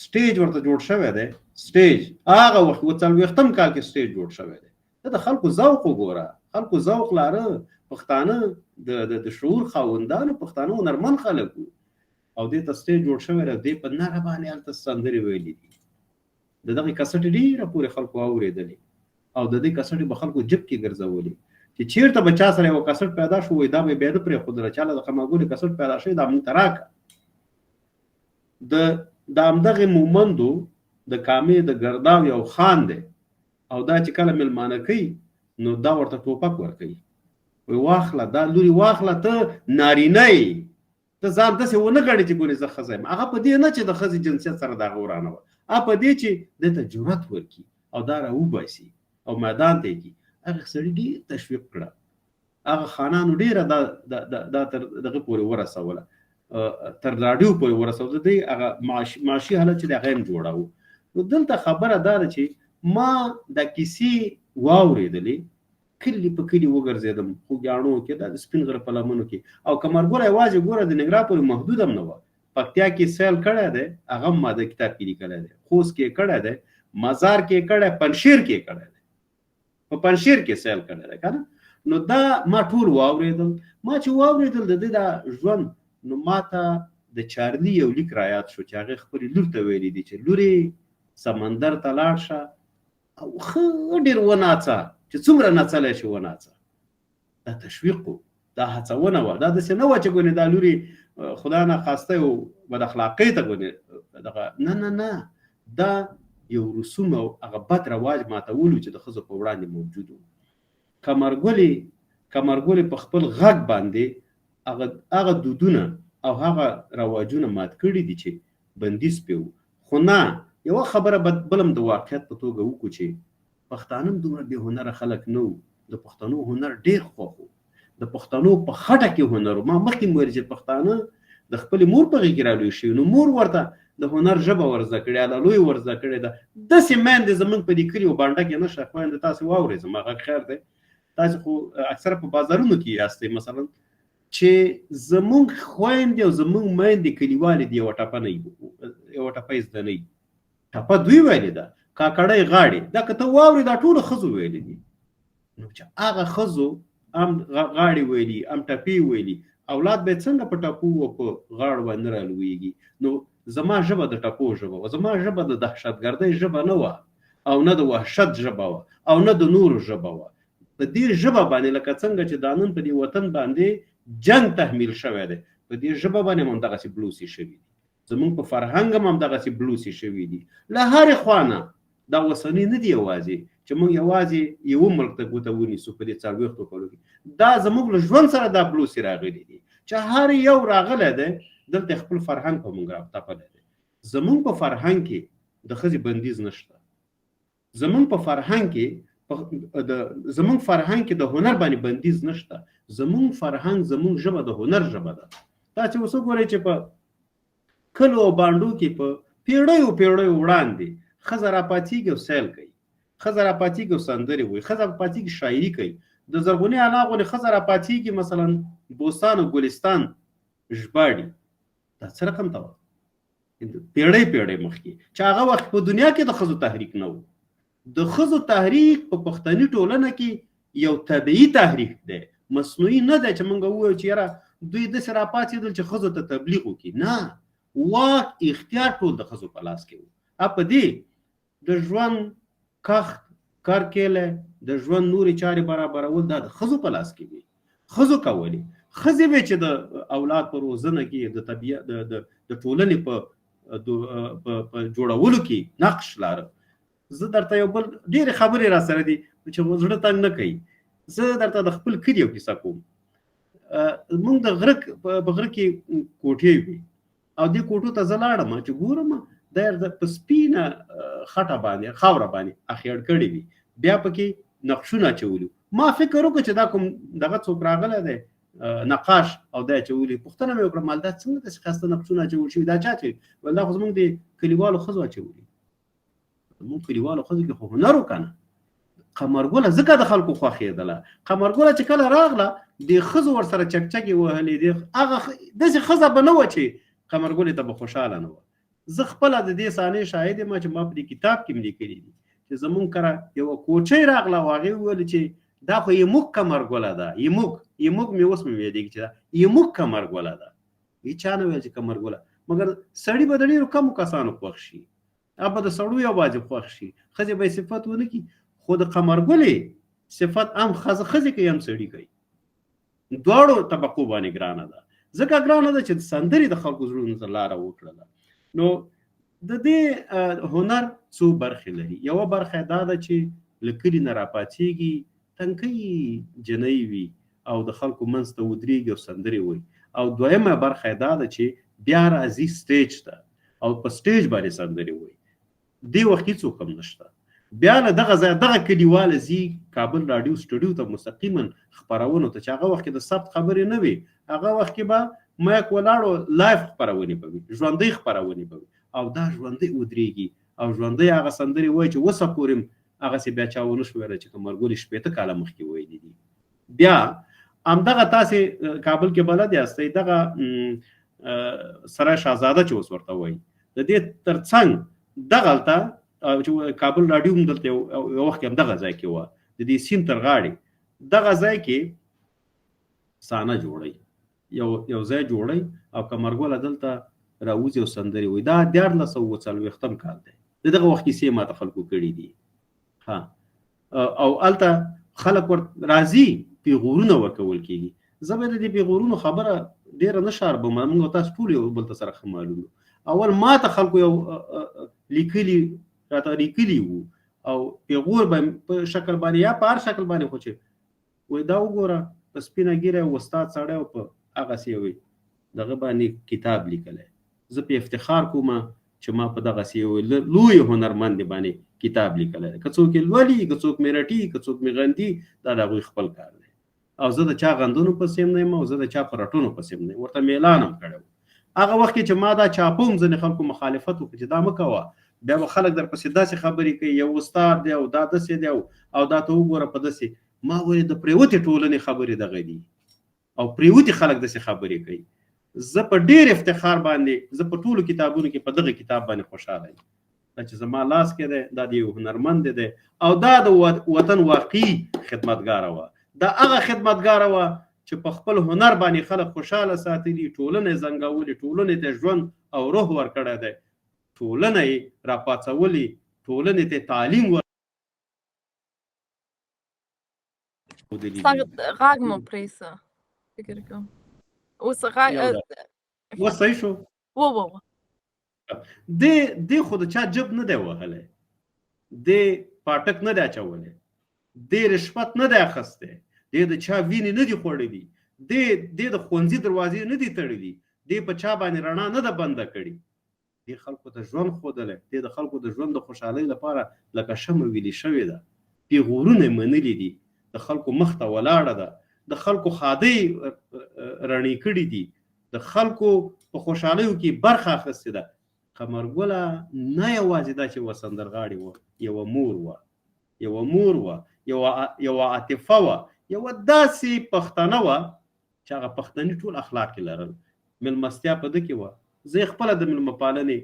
سټیج ورته جوړ شوی دی، سټیج هغه وخت 47م کال کې سټیج جوړ شوی دی. ته د خلکو ذوق وګوره، خلکو ذوق لاره، پښتانه د شعور خاوندانو، پښتانه هنرمن خلک وو او دې ته سټیج جوړ شوی دی. دې په نره باندې هلته سندرې ویلې دي. د دغې کسټې ډېره پورې خلکو اورېدلې او د دې کسټې به خلکو جب کې ګرځولې چې چیرته به چا سره یو کسټ پیدا شو، وایي دا به یې بیا نه پرېښودله، چا له د قمرګلې کسټ پیدا شوی دا مونږ ته راکړه. د همدغې مومندو د کامې د ګرداو یو خان دی او دا چې کله مېلمانه کوي نو دا ورته ټوپک ورکوي، وایي واخله دا لوري واخله، ته نارینه یې، ته ځان داسې ونه ګڼې چې ګورې زه ښځه یم. هغه په دې نه چې د ښځې جنسیت سره د هغه ورانه وه، هغه په دې چې ده ته جرأت ورکړي او دا راوباسي او میدان ته یې کړي. هغه سړي ډېر تشویق کړه، هغه خانانو ډېره دا دا تر دغه پورې ورسوله، تر راډیو پورې ورسوله. د دې هغه معاشي حالت چې د هغه هم جوړاوه. نو دلته خبره دا ده چې ما دا کیسې واورېدلې، کلي په کلي وګرځېدم، خوږیاڼو کې، دا د سپین غره په لمنو کې، او قمرګله یوازې ګوره د ننګرهار پورې محدود هم نه وه. پکتیا کې سیل کړی دی، هغه هم ما د کتاب کې لیکلی دی، خوست کې کړی دی، مزار کې کړی، پنجشیر کې کړی دی، په پنجشیر کې سیل کړی دی که نه. نو دا ما ټول واورېدل. ما چې واورېدل د دې دا ژوند، نو ما ته د چارلي یو لیک را یاد شو چې هغې خپلې لور ته ویلي دي چې لورې سمندر ته لاړ شه او ښه ډېر وناڅه، چې څومره ناڅلی شي وناڅه. دا تشویق و، دا هڅونه وه، دا داسې نه وه چې ګونې دا لورې خدا نه خواسته یو بد اخلاقۍ ته ګونې دغه، نه نه نه، دا یو رسوم او هغه بد رواج ماتولو چې د ښځو په وړاندې موجود و. قمرګلې په خپل غږ باندې هغه دودونه او هغه رواجونه مات کړي دي چې بندیز پرې و. خو نه، یوه خبره به بل هم د واقعیت په توګه وکړو چې پښتانه هم دومره بې هنره خلک نه وو. د پښتنو هنر ډېر خوښ و، د پښتنو په خټه کې هنر و. ما مخکې هم ویل چې پښتانه د خپلې مور په غېږ کې را لوی شوي، نو مور ورته د هنر ژبه ور زده کړې، اله لوی ور زده کړې ده. داسې میندې زموږ په دې کلي او بانډه کې نشته. خویندې تاسې واورئ، زما غږ خیر دی، تاسې خو اکثره په بازارونو کې یاستئ. مثلا چې زموږ خویندې او زموږ میندې کلیوالې دي، یوه ټپه نه یوه ټپه یې زده نه وي. ټپه دوی ویلې ده، کاکړۍ غاړې، دا که ته واورې دا ټولو ښځو ویلې دي. نو چې هغه ښځو هم غاړې ویلي، هم ټپې ویلي، اولاد به یې څنګه په ټپو او په غاړو باندې نه رالویږي؟ نو زما ژبه د ټپو ژبه وه، زما ژبه د دهشتګردۍ ژبه نه وه، او نه د وحشت ژبه وه، او نه د نورو ژبه وه. په دې ژبه باندې لکه څنګه چې دا نن په دې وطن باندې جنګ تحمیل شوی دی، په دې ژبه باندې هم همدغسې بلوسې شوي دي، زمونږ په فرهنګ هم همدغسې بلوسې شوي دي له هرې خوا نه. دا اوسنی نه دی یوازې چې موږ یوازې یو ملک ته ګوته ونیسو په دې 40 کلو کې، دا زموږ له ژوند سره دا بلوسې راغلي دي چې هر یو راغلی دی دلته خپل فرهنګ په موږ راوتپلی دی. زموږ په فرهنګ کې د ښځې بندیز نشته، زمونږ په فرهنګ کې د زمونږ فرهنګ کې د هنر باندې بندیز نشته. زمونږ فرهنګ، زمونږ ژبه د هنر ژبه ده. تاسې اوس وګورئ چې په کلو او بانډو کې په پیړیو پیړیو وړاندې ښځه راپاڅېږي او سیل کوي، ښځه راپاڅېږي او سندرې وایي، ښځه راپاڅېږي شاعري کوي. د زرغونې انا غوندې ښځه راپاڅېږي مثلا بوستان او ګلستان ژباړي. دا څه رقم ته وه پیړۍ پیړۍ مخکې چې هغه وخت په دنیا کې د ښځو تحریک نه و. د ښځو تحریک په پښتني ټولنه کې یو طبیعي تحریک دی، مصنوعي نه دی چې موږ ووایو چې یاره دوی داسې راپاڅېدل چې ښځو ته تبلیغ وکړي. نه، واک اختیار ټول د ښځو په لاس کې و. په دې د ژوند کښت کرکیله، د ژوند نورې چارې برابرول دا د ښځو په لاس کې وي، ښځو کولې. ښځې وې چې د اولاد په روزنه کې، د طبیعت د د ټولنې په په جوړولو کې نقش لاره. زه درته یو بل ډېرې خبرې را سره دي چې زړه تنګ نه کوي. زه درته د خپل کلي یو کیسه کوم. موږ د غره په غره کې کوټې وي او دې کوټو ته زه لاړم چې ګورم دا په سپینه خټه باندې، خاوره باندې اخیړ کړې وي، بیا پکې نقشونه اچولي. ما فکر وکړ چې دا کوم دغه څوک راغلی دی نقاش او دا اچولي. پوښتنه مې وکړه، مال دا څنګه داسې ښایسته نقشونه اچول شوي، دا چا اچولي؟ ویل دا خو زموږ د کلیوالو ښځو اچولي. زموږ کلیوالو ښځو کې خو هنر و که نه. قمرګله ځکه د خلکو خوښېدله. قمرګله چې کله راغله د ښځو ورسره چکچکې وهلې، د هغه داسې ښځه به نه وه چې قمرګلې ته به خوشحاله نه وه. زه خپله د دې صحنې شاهد یم چې ما په دې کتاب کې مې لیکلي دي چې زمونږ کره یوه کوچۍ راغله او هغې وویل چې دا خو یموږ قمرګله ده، یموږ، یموږ مې اوس مې یادېږي چې دا یموږ قمرګله ده. هیچا نه ویل چې قمرګله، مګر سړي به د ډېرو کمو کسانو خوښ شي، هغه به د سړو یوازې خوښ شي، ښځې به یې صفت ونه کړي. خو د قمرګلې صفت هم ښځې کوي هم سړي کوي، دواړو طبقو باندې ګرانه ده. ځکه ګرانه ده چې د سندرې د خلکو زړونو ته لاره وکړله. نو د دې هنر څو برخې لري. یوه برخه دا ده چې له کلي نه راپاڅېږي، تنکۍ جنۍ وي او د خلکو منځ ته ودرېږي او سندرې وایي. او دویمه برخه دا ده چې بیا راځي سټیج ته او په سټیج باندې سندرې وایي. دې وخت هیڅوک هم نشته. بیا له دغه ځایه دغه کلیواله ځي کابل راډیو سټوډیو ته مستقیما خپرونو ته، چې هغه وخت کې د ثبت خبرې نه وي، هغه وخت کې به مایک ولاړو، لایف خپرونې به وي، ژوندۍ خپرونې به وي، او دا ژوندۍ ودرېږي او ژوندۍ هغه سندرې وایي چې اوسه پورې هم هغسې بیا چا ونه شو ویلی چې قمرګلې 60 کاله مخکې ویلي دي. بیا همدغه تاسې کابل کې بلد یاستئ، دغه سرای شاهزاده چې اوس ورته وایي، د دې ترڅنګ دغلته چې کابل راډیو هم دلته یو وخت کې همدغه ځای کې وه، د دې سیند تر غاړې دغه ځای کې سانه جوړوي، یو ځای جوړوي او قمرګله دلته راوځي او سندرې وایي. دا 1340 کال دی، د دغه وخت کیسې ماته خلکو کړي دي. ها، او هلته خلک ور راځي، پیغورونه ورکول کېږي. زه به د دې پیغورونو خبره ډېره نه شاربم، موږ تاسو ټول یو بل ته سره ښه معلوم یو. اول ما ته خلکو یو لیکلي راته لیکلي وو او پیغور به په شکل باندې یا په هر شکل باندې، خو چې وایي دا وګوره په سپینه ږیره یو استاد سړی او په هغسې یوې دغه باندې کتاب لیکلی. زه په افتخار کوم چې ما په دغسې یو لوی هنرمند باندې کتاب لیکلی دی. که څوک یې لولي، که څوک مې رټي، که څوک مې غندي، دا د هغوی خپل کار دی. او زه د چا غندونو پسې هم نه یم او زه د چا په رټونو پسې هم نه یم. ورته مې اعلان هم کړی و. هغه وخت کې چې ما دا چاپوم، ځینې خلکو مخالفت وکړ چې دا مه کوه، بیا به خلک در پسې داسې خبرې کوي، یو استاد دی او دا داسې دی او دا ته وګوره په داسې. ما ویل د پرېوتې ټولنې خبرې دغه دي او پرېوتې خلک داسې خبرې کوي. زه په ډېر افتخار باندې، زه په ټولو کتابونو کې په دغه کتاب باندې خوشحاله یم، دا چې زما لاس کې دی، دا د یو هنرمند دی او دا د وطن واقعي خدمتګاره وه. دا هغه خدمتګاره وه چې په خپل هنر باندې خلک خوشحاله ساتلي، ټولنه یې زنګولې، ټولنې ته ژوند او روح ورکړی دی، ټولنه یې راپاڅولې، ټولنې ته تعلیم ور غږ مو پرې سه فکر کوم اوس غږ اوس صحیح شو. و و و دې خو د چا جب نه دی وهلی، دې پاټک نه دی اچولی، دې رشوت نه دی اخیستی، دې د چا وینې نه دي خوړلي، دې د ښوونځي دروازې نه دي تړلي، دې په چا باندې رڼا نه ده بنده کړې. دې خلکو ته ژوند ښودلی، دې د خلکو د ژوند د خوشحالۍ لپاره لکه شمع ویلي شوې ده، پیغورونه یې منلي دي، د خلکو مخ ته ولاړه ده، د خلکو ښادۍ رڼې کړي دي، د خلکو په خوشحالیو کې برخه اخیستې ده. قمرګله نه یوازې دا چې یوه سندرغاړې وه، یوه مور وه، یوه مور وه، یوه عاطفه وه، یوه داسې پښتنه وه چې هغه پښتني ټول اخلاق یې لرل. مېلمستیا په ده کې وه. زه یې خپله د مېلمه پالنې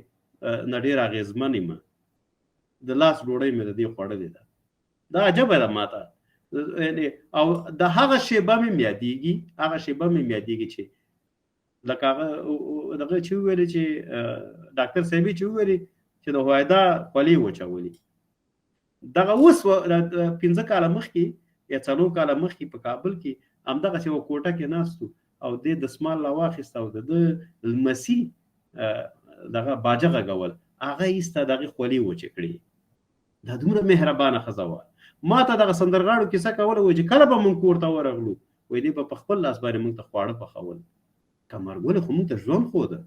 نه ډېر اغېزمن یم، د لاس ډوډۍ مې د دې خوړلې ده. دا عجبه ده ماته، او د هغه شیبه مې یادېږي، هغه شیبه مې یادېږي چې لکه هغه دغه چې وویلې چې ډاکټر صاحب چې وویلې چې د هویدا خولې وچولې. دغه اوس 5 کاله مخکې یا 4 کاله مخکې په کابل کې همدغسې یوه کوټه کې ناست وو او دې دسمال را واخیست او د ده لمسي دغه باجه غږول، هغه ایسته د هغې خولې وچې کړې. دا دومره مهربانه ښځه وه. ما ته دغه سندرغاړو کیسه کوله، وایي چې کله به موږ کور ته ورغلو، وایي دې به په خپل لاس باندې موږ ته خواړه پخول. قمرګلې خو موږ ته ژوند ښوده،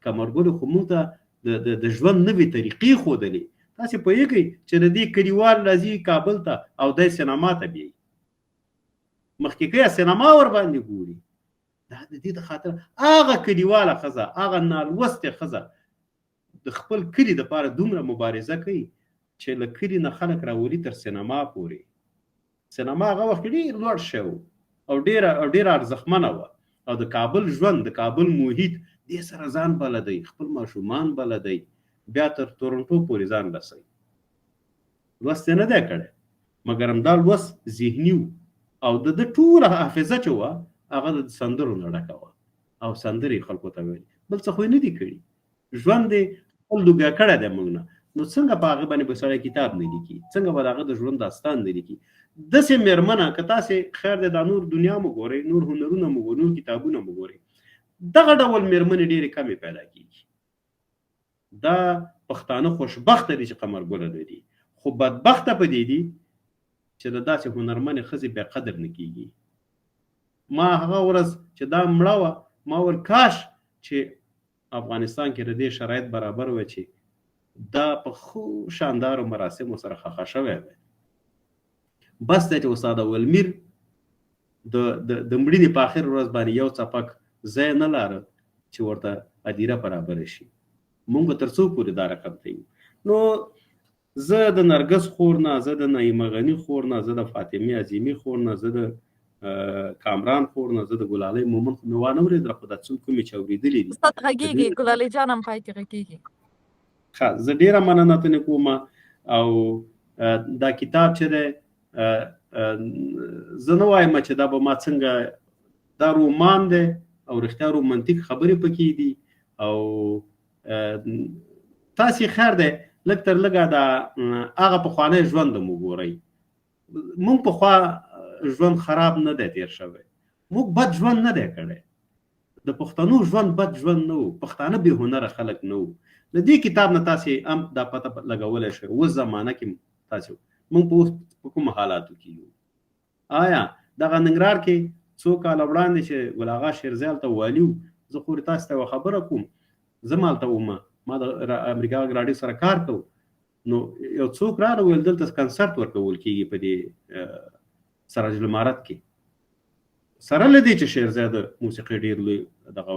قمرګلې خو موږ ته د د ژوند نوې طریقې ښودلې. تاسې پوهېږئ چې د دې کلیوال راځي کابل ته او دی سینما ته بیایي، مخکې کوي سینما ور باندې ګوري. دا د دې د خاطر هغه کلیواله ښځه، هغه نالوستې ښځه د خپل کلي دپاره دومره مبارزه کوي چې له کلي نه خلک راولي تر سینما پورې. سینما هغه وخت کې ډېر لوړ شی و او ډېره او ډېره ارزښتمنه وه، او د کابل ژوند، د کابل محیط دې سره ځان بلدی، خپل ماشومان بلدی، بیا تر تورنټو پورې ځان رسوي. لوست یې نه دی کړی، مګر همدا لوست ذهني و، او د ده ټوله حافظه چې وه هغه د سندرو نه ډکه وه او سندرې یې خلکو ته ویلې، بل څه خو یې نه دي کړي. ژوند یې خپل لوګی کړی دی موږ نه، نو څنګه په هغه باندې به سړی کتاب نه لیکي، څنګه به د هغه د ژوند داستان نه لیکي؟ داسې مېرمنه که تاسې خیر دی دا نور دنیا مو ګورئ، نور هنرونه مو ګورئ، نور کتابونه مو ګورئ، دغه ډول مېرمنې ډېرې کمې پیدا کېږي. دا پښتانه خوشبخته دي چې قمرګله لري، خو بدبخته په دې دي چې د داسې هنرمنې ښځې بیا قدر نه کېږي. ما هغه ورځ چې دا مړه وه، ما ویل کاش چې افغانستان کې د دې شرایط برابر وای چې دا په ښو شاندارو مراسمو سره خښه شوی وای. بس دی چې استاد اولمیر د د د مړینې په آخر ورځ باندې یو څپک ځای نه لاره چې ورته ادیره برابره شي. مونږ به تر څو پورې دا رقم ته یو؟ نو زه د نرګس خور نه، زه د نعیمه غني خور نه، زه د فاطمې عظیمي خور نه، زه د کامران خور نه، زه د ګلالۍ مومن خو مې وانه ورېدله، خو دا څو کومې چې اورېدلې دي. استاد غږېږي، ګلالۍ جان هم پای کې غږېږي. ښه، زه ډېره مننه ترې کوم. او دا کتاب چې دی، زه نه وایم چې دا به ما څنګه، دا رومان دی او رښتیا رومانتیک خبرې پکې دي. او تاسې خیر دی لږ تر لږه دا هغه پخوانی ژوند مو ګورئ. موږ پخوا ژوند خراب نه دی تیر شوی، موږ بد ژوند نه دی کړی، د پښتنو ژوند بد ژوند نه و، پښتانه بې هنره خلک نه وو. له دې کتاب نه تاسې هم دا پته لګولی شئ اوس زمانه کې تاسې موږ په اوس په کومو حالاتو کې یو. آیا دغه ننګرهار کې څو کاله وړاندې چې ګل اغا شیرزی هلته والي و، زه خو تاسې ته یوه خبره کوم، زه هم هلته وم، ما د امریکا غږ راډیو سره کار کوو، نو یو څوک راغی ویل دلته کنسرت ورکول کېږي په دې سراج الامارت کې. سره له دې چې شیرزی د موسیقۍ ډېر لوی دغه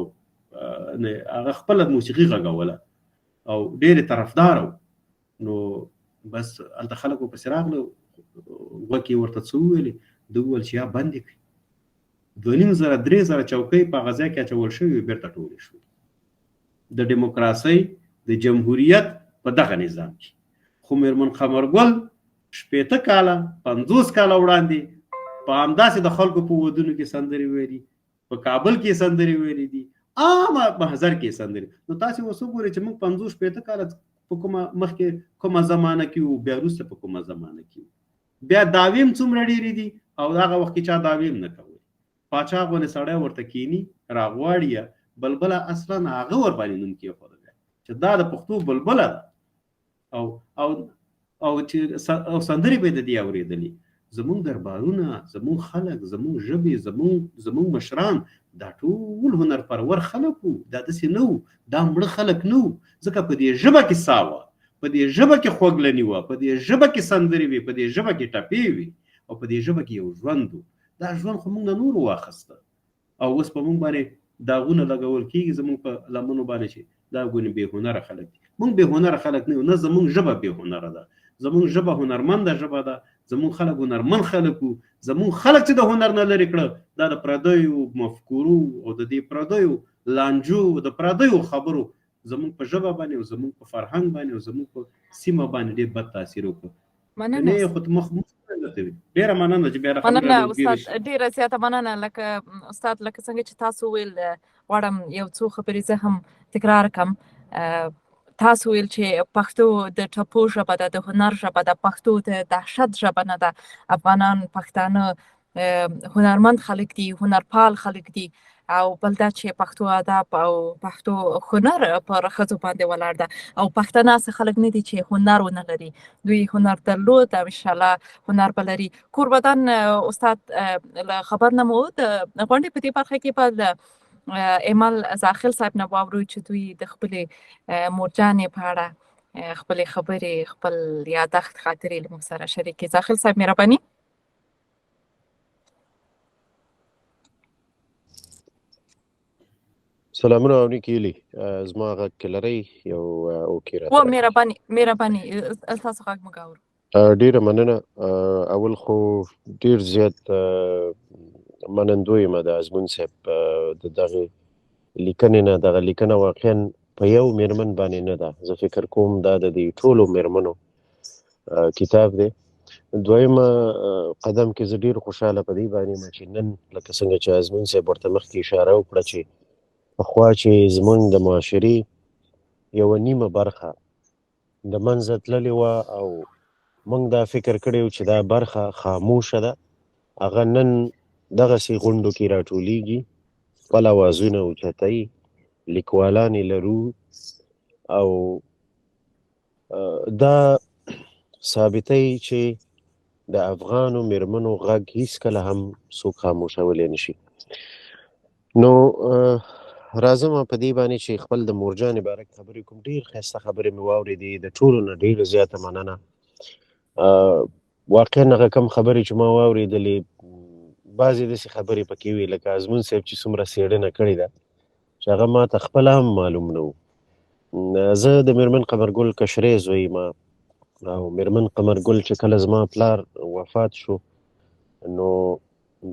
هغه خپله موسیقي غږوله او ډېر طرفدار و، نو بس هلته خلک ورپسې راغله، غوږ یې ورته څه وویلې، ده وویل چې یا بند یې کړئ. 2500 3000 چوکۍ په هغه ځای کې اچول شوې وې، بېرته ټولې شوې. د دیموکراسۍ د جمهوریت په دغه نظام کې خو میرمن قمرګل 60 کاله 50 کاله وړاندې په همداسې د خلکو په ودونو کې سندرې ویلي، په کابل کې سندرې ویلي دي، عامه محضر کې سندرې. نو تاسې اوس وګورئ چې موږ 50 60 کاله په کومه مخکې کومه زمانه کې وو، بیا وروسته په کومه زمانه کې وو، بیا دعوې هم څومره ډېرې دي، او هغه وخت کې چا دعوې هم نه کولې. پاچا غوندې سړی ورته کینی راغواړي یې، بلبله اصلا هغه ورباندې نوم کېښوده بیا چې دا د پښتو بلبله ده، او او او چې او سندرې به یې د دې اورېدلې. زمونږ دربارونه، زمونږ خلک، زمونږ ژبې، زمونږ مشران دا ټول هنر پرور خلک وو، دا داسې نه وو، دا مړه خلک نه وو، ځکه په دې ژبه کې سا وه، په دې ژبه کې خوږلني وه، په دې ژبه کې سندرې وې، په دې ژبه کې ټپې وې، او په دې ژبه کې یو ژوند و. دا ژوند خو موږ نه نورو واخیسته، او اوس په موږ باندې داغونه لګول کېږي زموږ په لمنو باندې چې دا ګونې بې هنره خلک دي. موږ بې هنره خلک نه یو، نه زموږ ژبه بې هنره ده، زموږ ژبه هنرمنده ژبه ده، زموږ خلک هنرمن خلک وو. زموږ خلک چې د هنر نه لرې کړه، دا د پردیو مفکورو او د دې پردیو لانجو، د پردیو خبرو زموږ په ژبه باندې او زموږ په فرهنګ باندې او زموږ په سیمه باندې ډېر بد تاثیر وکړ. مننه نه خو مخ ډیره مننه چې بیا مننه استاد، ډیره زیاته مننه. لکه استاد لکه څنګه چې تاسو ویل، غواړم یو څو خبرې زه هم تکرار کم. تاسو ویل چې پښتو د ټپو ژبه ده، د هنر ژبه ده، پښتو د دهشت ژبه نه ده. افغانان پښتانه هنرمند خلک دي، هنرپال خلک دي، او بل دا چې پښتو ادب او پښتو هنر پر ښځو باندې ولاړ ده، او پښتانه هسې خلک نه دي چې هنر ونه لري، دوی هنر درلود او انشاءالله هنر به لري. کوربدان استاد، له خبر نه مو د غونډې په دې برخه کې به له ایمل زاخیل صاحب نه واورو چې دوی د خپلې مورجانې په اړه خپلې خبرې، خپل یادښت، خاطرې له موږ سره شریکې. زاخیل صاحب مهرباني. سلامونه او نیکیلی، زما غږ کې لرئ یو اوکی راته؟ و مهرباني مهرباني، تاسو غږ موږ اورو. ډیره مننه. اول خو ډیر زیات منندوی یم د ازمون صاحب د دغه لیکنې نه. دغه لیکنه واقعا په یو میرمن باندې نه ده، زه فکر کوم دا د دې ټولو میرمنو کتاب دی. دویمه قدم کې زه ډیر خوشاله په دې باندې یم چې نن لکه څنګه چې ازمون صاحب ورته مخکې اشاره وکړه چې پخوا چې زمونږ د معاشرې یوه نیمه برخه د منځه تللې وه او موږ دا فکر کړی و چې دا برخه خاموشه ده، هغه نن دغسې غونډو کې راټولیږي، خپل اوازونه اوچتوي، لیکوالان یې لرو او دا ثابتوي چې د افغانو میرمنو غږ هیڅکله هم څوک خاموشولی نشي. نو راځم په دې باندې چې خپل د مورجانې باره کې خبرې کوم. ډېر ښایسته خبرې مې واورېدې، د ټولو نه ډېره زیاته مننه. واقعا هغه کم خبرې چې ما واورېدلې، بعضې داسې خبرې پکې وې لکه ازمون صاحب چې څومره څېړنه کړې ده چې هغه ما ته خپله هم معلوم نه و. زه د میرمن قمرګل کشرې زوی ما او میرمن قمرګل چې کله زما پلار وفات شو نو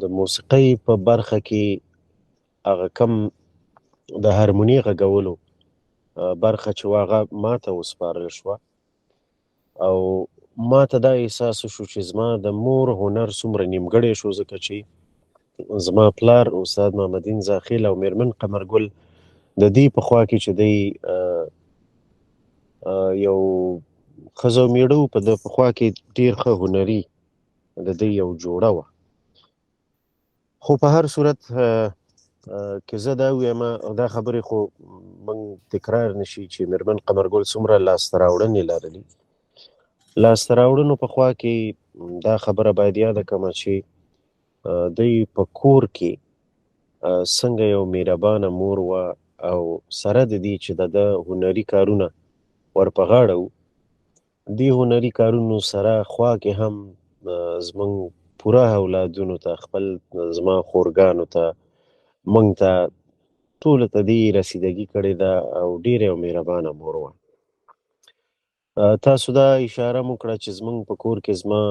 د موسیقۍ په برخه کې هغه کم د هارموني غږولو برخه چې وه هغه ما ته وسپارل شوه او ما ته دا احساس شو چې زما د مور هنر څومره نیمګړی شو، ځکه چې زما پلار استاد محمدین زاخیل او میرمن قمرګل د دې په خوا کې چې دی یو ښځه او میړه وو، په ده په خوا کې ډېر ښه هنري د دوی یو جوړه وه. خو په هر صورت که زه دا ووایم، دا خبرې خو موږ تکرار نشي چې میرمن قمرګل څومره لاسته راوړنې لرلې. لاسته راوړنو په خوا کې دا خبره باید یاده کړم چې دوی په کور کې څنګه یو مهربانه مور وه او سره د دې چې د ده هنري کارونه ور په غاړه وو، دې هنري کارونو سره خوا کې هم زموږ پوره اولادونو ته، خپل زما خورګانو ته، موږ ته، ټولو ته دې رسیدګي کړې ده او ډېره یو مهربانه مور وه. تاسو دا اشاره مو کړه چې زموږ په کور کې زما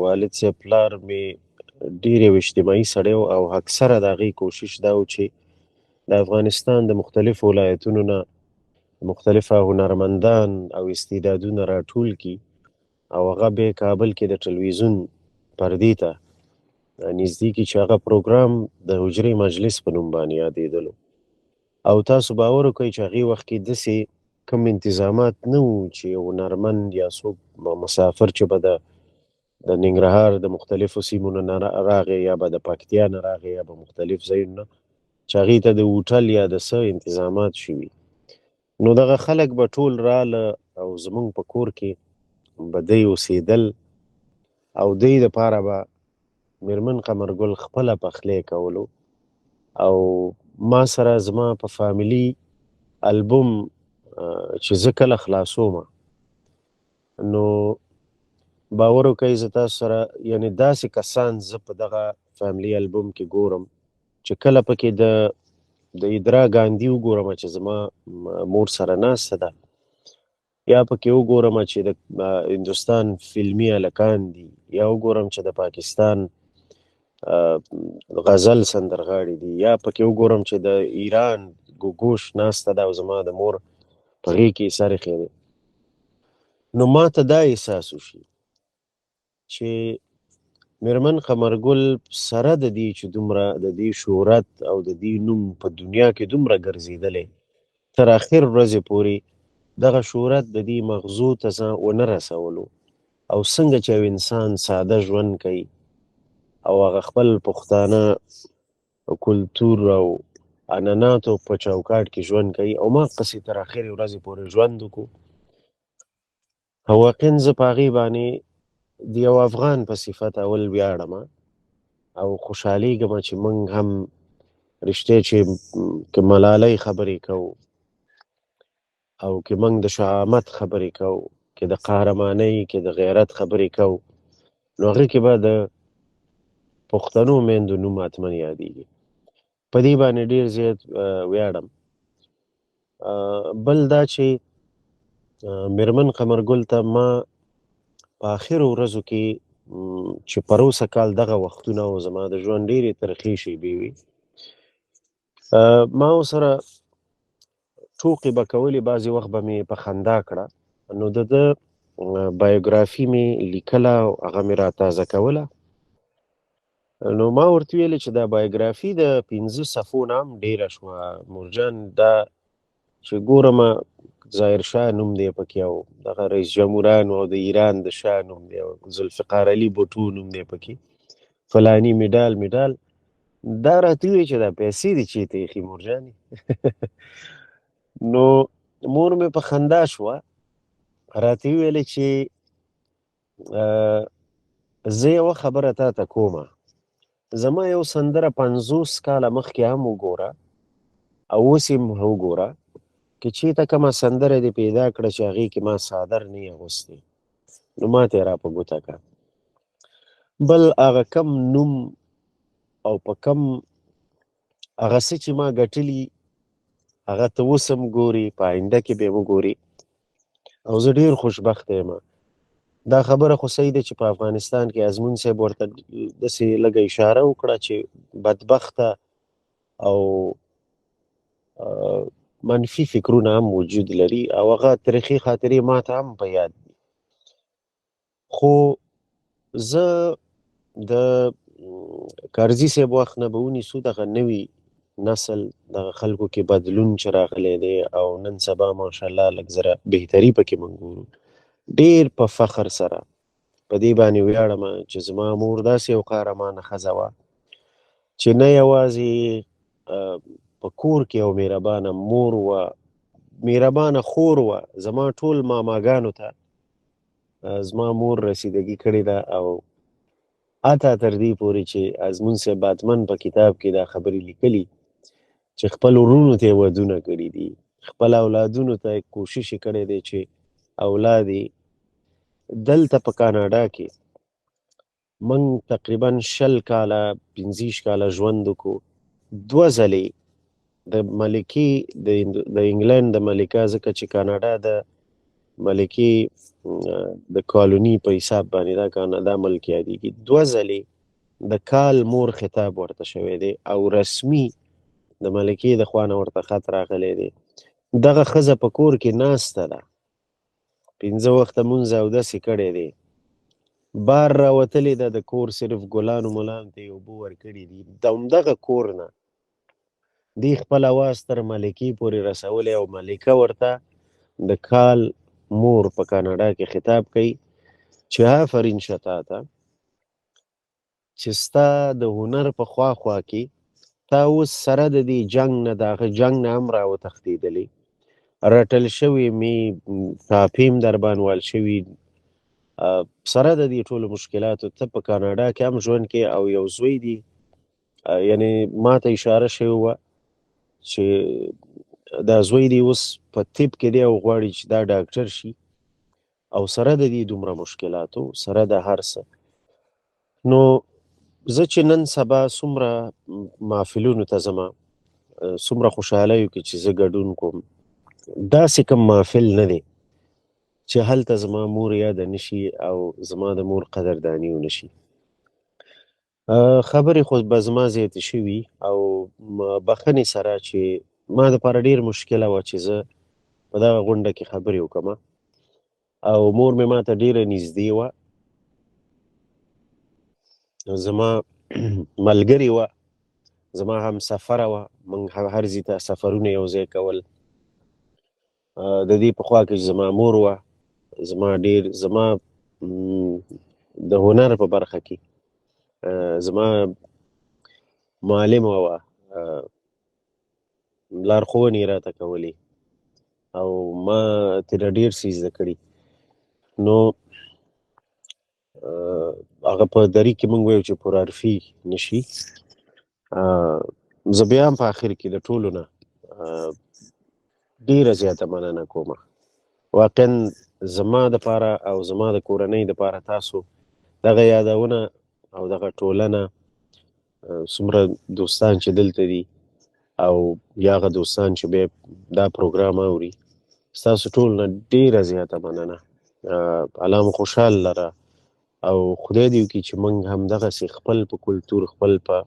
والد صاحب پلار مې ډېر یو اجتماعي سړی و او اکثره د هغې کوشش دا و چې د افغانستان د مختلفو ولایتونو نه مختلفه هنرمندان او استعدادونه راټول کړي او هغه به کابل کې د ټلویزیون پردې ته نږدې کړي چې هغه پروګرام د حجرې مجلس په نوم باندې یادېدلو. او تاسو باور وکړئ چې هغې وخت کې داسې کوم انتظامات نه وو چې یو هنرمند یا څوک مسافر چې به د ننګرهار د مختلفو سیمو نه راغی یا به د پکتیا نه راغی یا به مختلف ځایونو نه، چې هغې ته د هوټل یا د څه انتظامات شوي، نو دغه خلک به ټول راله او زمونږ په کور کې به دی اوسېدل او دی دپاره به میرمن قمرګل خپله پخلی کولو. او ما سره زما په فامیلی البوم چې زه کله خلاصوم نو باور وکړئ زه تاسو سره یعنې داسې کسان زه په دغه فامیلی البوم کې ګورم چې کله پکې د ادرا ګاندي وګورم چې زما مور سره ناسته ده، یا پکې وګورم چې د هندوستان فلمي هلکان دي، یا وګورم چې د پاکستان غزل سندرغاړي دي، یا پکې وګورم چې د ایران ګوګوش ناسته ده او زما د مور په غېږ کې سر ایښی دی، نو ما ته دا احساس وشي چې میرمن قمرګل سره د دې چې دومره د دې شهرت او د دې نوم په دنیا کې دومره ګرځېدلی، تر اخر ورځې پورې دغه شهرت د دې مغزو ته ځان ونه رسولو. او څنګه چې یو انسان ساده ژوند کوي او هغه خپل پښتانه کلتور او عنعناتو په چوکاټ کې ژوند کوي، او ما قصې تر اخرې ورځې پورې ژوند وکړو. او واقعا زه په هغې باندې د یو افغان په صفت اول ویاړم او خوشحالېږم چې موږ هم رښتیا چې که ملالۍ خبرې کوو او که موږ د شهامت خبرې کوو، که د قهرمانۍ، که د غیرت خبرې کوو، نو هغه کې به د پښتنو میندو نوم حتما یادېږي. په دې باندې ډېر زیات ویاړم. بل دا چې میرمن قمرګل ته ما په آخرو ورځو کې چې پروسه کال دغه وختونه او زما د ژوند ډېرې ترخې شېبې وې، ما ورسره ټوقې به کولې، بعضې وخت به مې په خندا کړه. نو د ده بایوګرافي مې لیکله او هغه مې را تازه کوله. نو ما ورته ویل چې دا بایوګرافي د 5 صفحو نه هم ډېره شوه مورجان، دا چې ګورم ظاهر شاه نوم دی پکې او دغه رئیس جمهورانو او د ایران د شاه نوم دی او ذوالفقار علي بوټو نوم دی پکې، فلانی مډال مډال، دا راته وویل چې دا پیسې دې چېرته ایښي مورجانې؟ نو مور مې په خندا شوه، راته وویل چې زه یوه خبره تا ته کومه، زما یو سندره 50 کاله مخکې هم وګوره او اوس یې هم وګوره، که چېرته کومه سندره دې پیدا کړه چې هغې کې ما څادر نه یې اغوستی نو ما ته یې را په ګوته کړه. بل هغه کم نوم او په کم هغه څه چې ما ګټلي هغه ته اوس هم ګوري، په آینده کې به یې وګوري، او زه ډېر خوشبخته یم. دا خبره خو صحیح ده چې په افغانستان کې ازمون صاحب ورته داسې لږه اشاره وکړه چې بدبخته او منفي فکرونه هم وجود لري او هغه ترخې خاطرې ما ته هم په یاد دي. خو زه د کرزي صاحب وخت نه به ونیسو، دغه نوي نسل دغه خلکو کې بدلون چې راغلی دی او نن سبا ماشاءالله لږ زره بهتري پکې موږ ګورو، ډېر په فخر سره په دې باندې ویاړم چې زما مور داسې یو قهرمانه ښځه وه چې نه یوازې په کور کې یو مهربانه مور وه، مهربانه خور وه، زما ټول ماماګانو ته زما مور رسیدګي کړې ده. او حتی تر دې پورې چې ازمون صاحب باتمن په کتاب کې دا خبرې لیکلي چې خپل وروڼو ته یې ودونه کړي دي، خپل اولادونو ته یې کوشش یې کړی دی چې اولاد یې دلته په کاناډا کې موږ تقریبا 20 کاله 25 کاله ژوند وکړو، 2 ځلې د ملکې د انګلند د ملکه، ځکه چې کاناډا د ملکې د کالوني په حساب باندې دا کاناډا ملک یادېږي، 2 ځلې د کال مور خطاب ورته شوی دی او رسمي د ملکې د خوا نه ورته خط راغلی دی. دغه ښځه په کور کې ناسته ده، 5 وخته مونځ اودس یې کړی دی، بار راوتلې ده د کور، صرف ګلانو ملانو ته یې اوبه ورکړي دي. د همدغه کور نه دی خپل اواز تر ملکې پورې رسولی او ملکه ورته د کال مور په کاناډا کې خطاب کوي چې آفرین شه تا ته چې ستا د هنر په خوا خوا کې تا اوس سره د دې جنګ نه، د هغه جنګ نه هم راوتښتېدلې، رټل شوې مې، ټاپې هم دربانوال شوي، سره د دې ټولو مشکلاتو ته په کاناډا کې هم ژوند کې او یو زوی دی، یعنی ما ته اشاره شوې وه چې دا زوی دی اوس په طب کې دی او غواړي چې دا ډاکټر شي، او سره د دې دومره مشکلاتو سره د هر څه. نو زه چې نن سبا څومره محفلونو ته ځم، څومره خوشحالیو کې چې زه ګډون کوم، داسې کوم محفل نه دی چې هلته زما مور یاده نشي او زما د مور قدرداني ونشي. خبرې خو به زما زیاتې شوي او بخښنې سره چې ما دپاره ډېر مشکله وه چې زه په دغه غونډه کې خبرې وکړم، او مور مې ما ته ډېره نږدې وه، زما ملګرې وه، زما هم سفره وه، موږ هر ځای ته سفرونه یو ځای کول. د دې په خوا کې چې زما مور وه، زما ډېر، زما د هنر په برخه کې زما معلمه وه، لارښوونې یې راته کولې او ما ترې ډېر څه زده کړي. نو هغه په دري کې موږ وایو چې پرعرفي نشي. زه بیا هم په اخر کې د ټولو نه ډیره زیاته مننه کوم. واقعا زما د پاره او زما د کورنۍ د پاره تاسو دغه یادونه او دغه ټولنه، څومره دوستان چې دلته دي او یا هغه دوستان چې بیا دا پروګرام اوري، ستاسو ټول نه ډیره زیاته مننه. الله مو خوشحال لره او خدای دې وکړي چې موږ هم دغسې خپل په کلتور، خپل په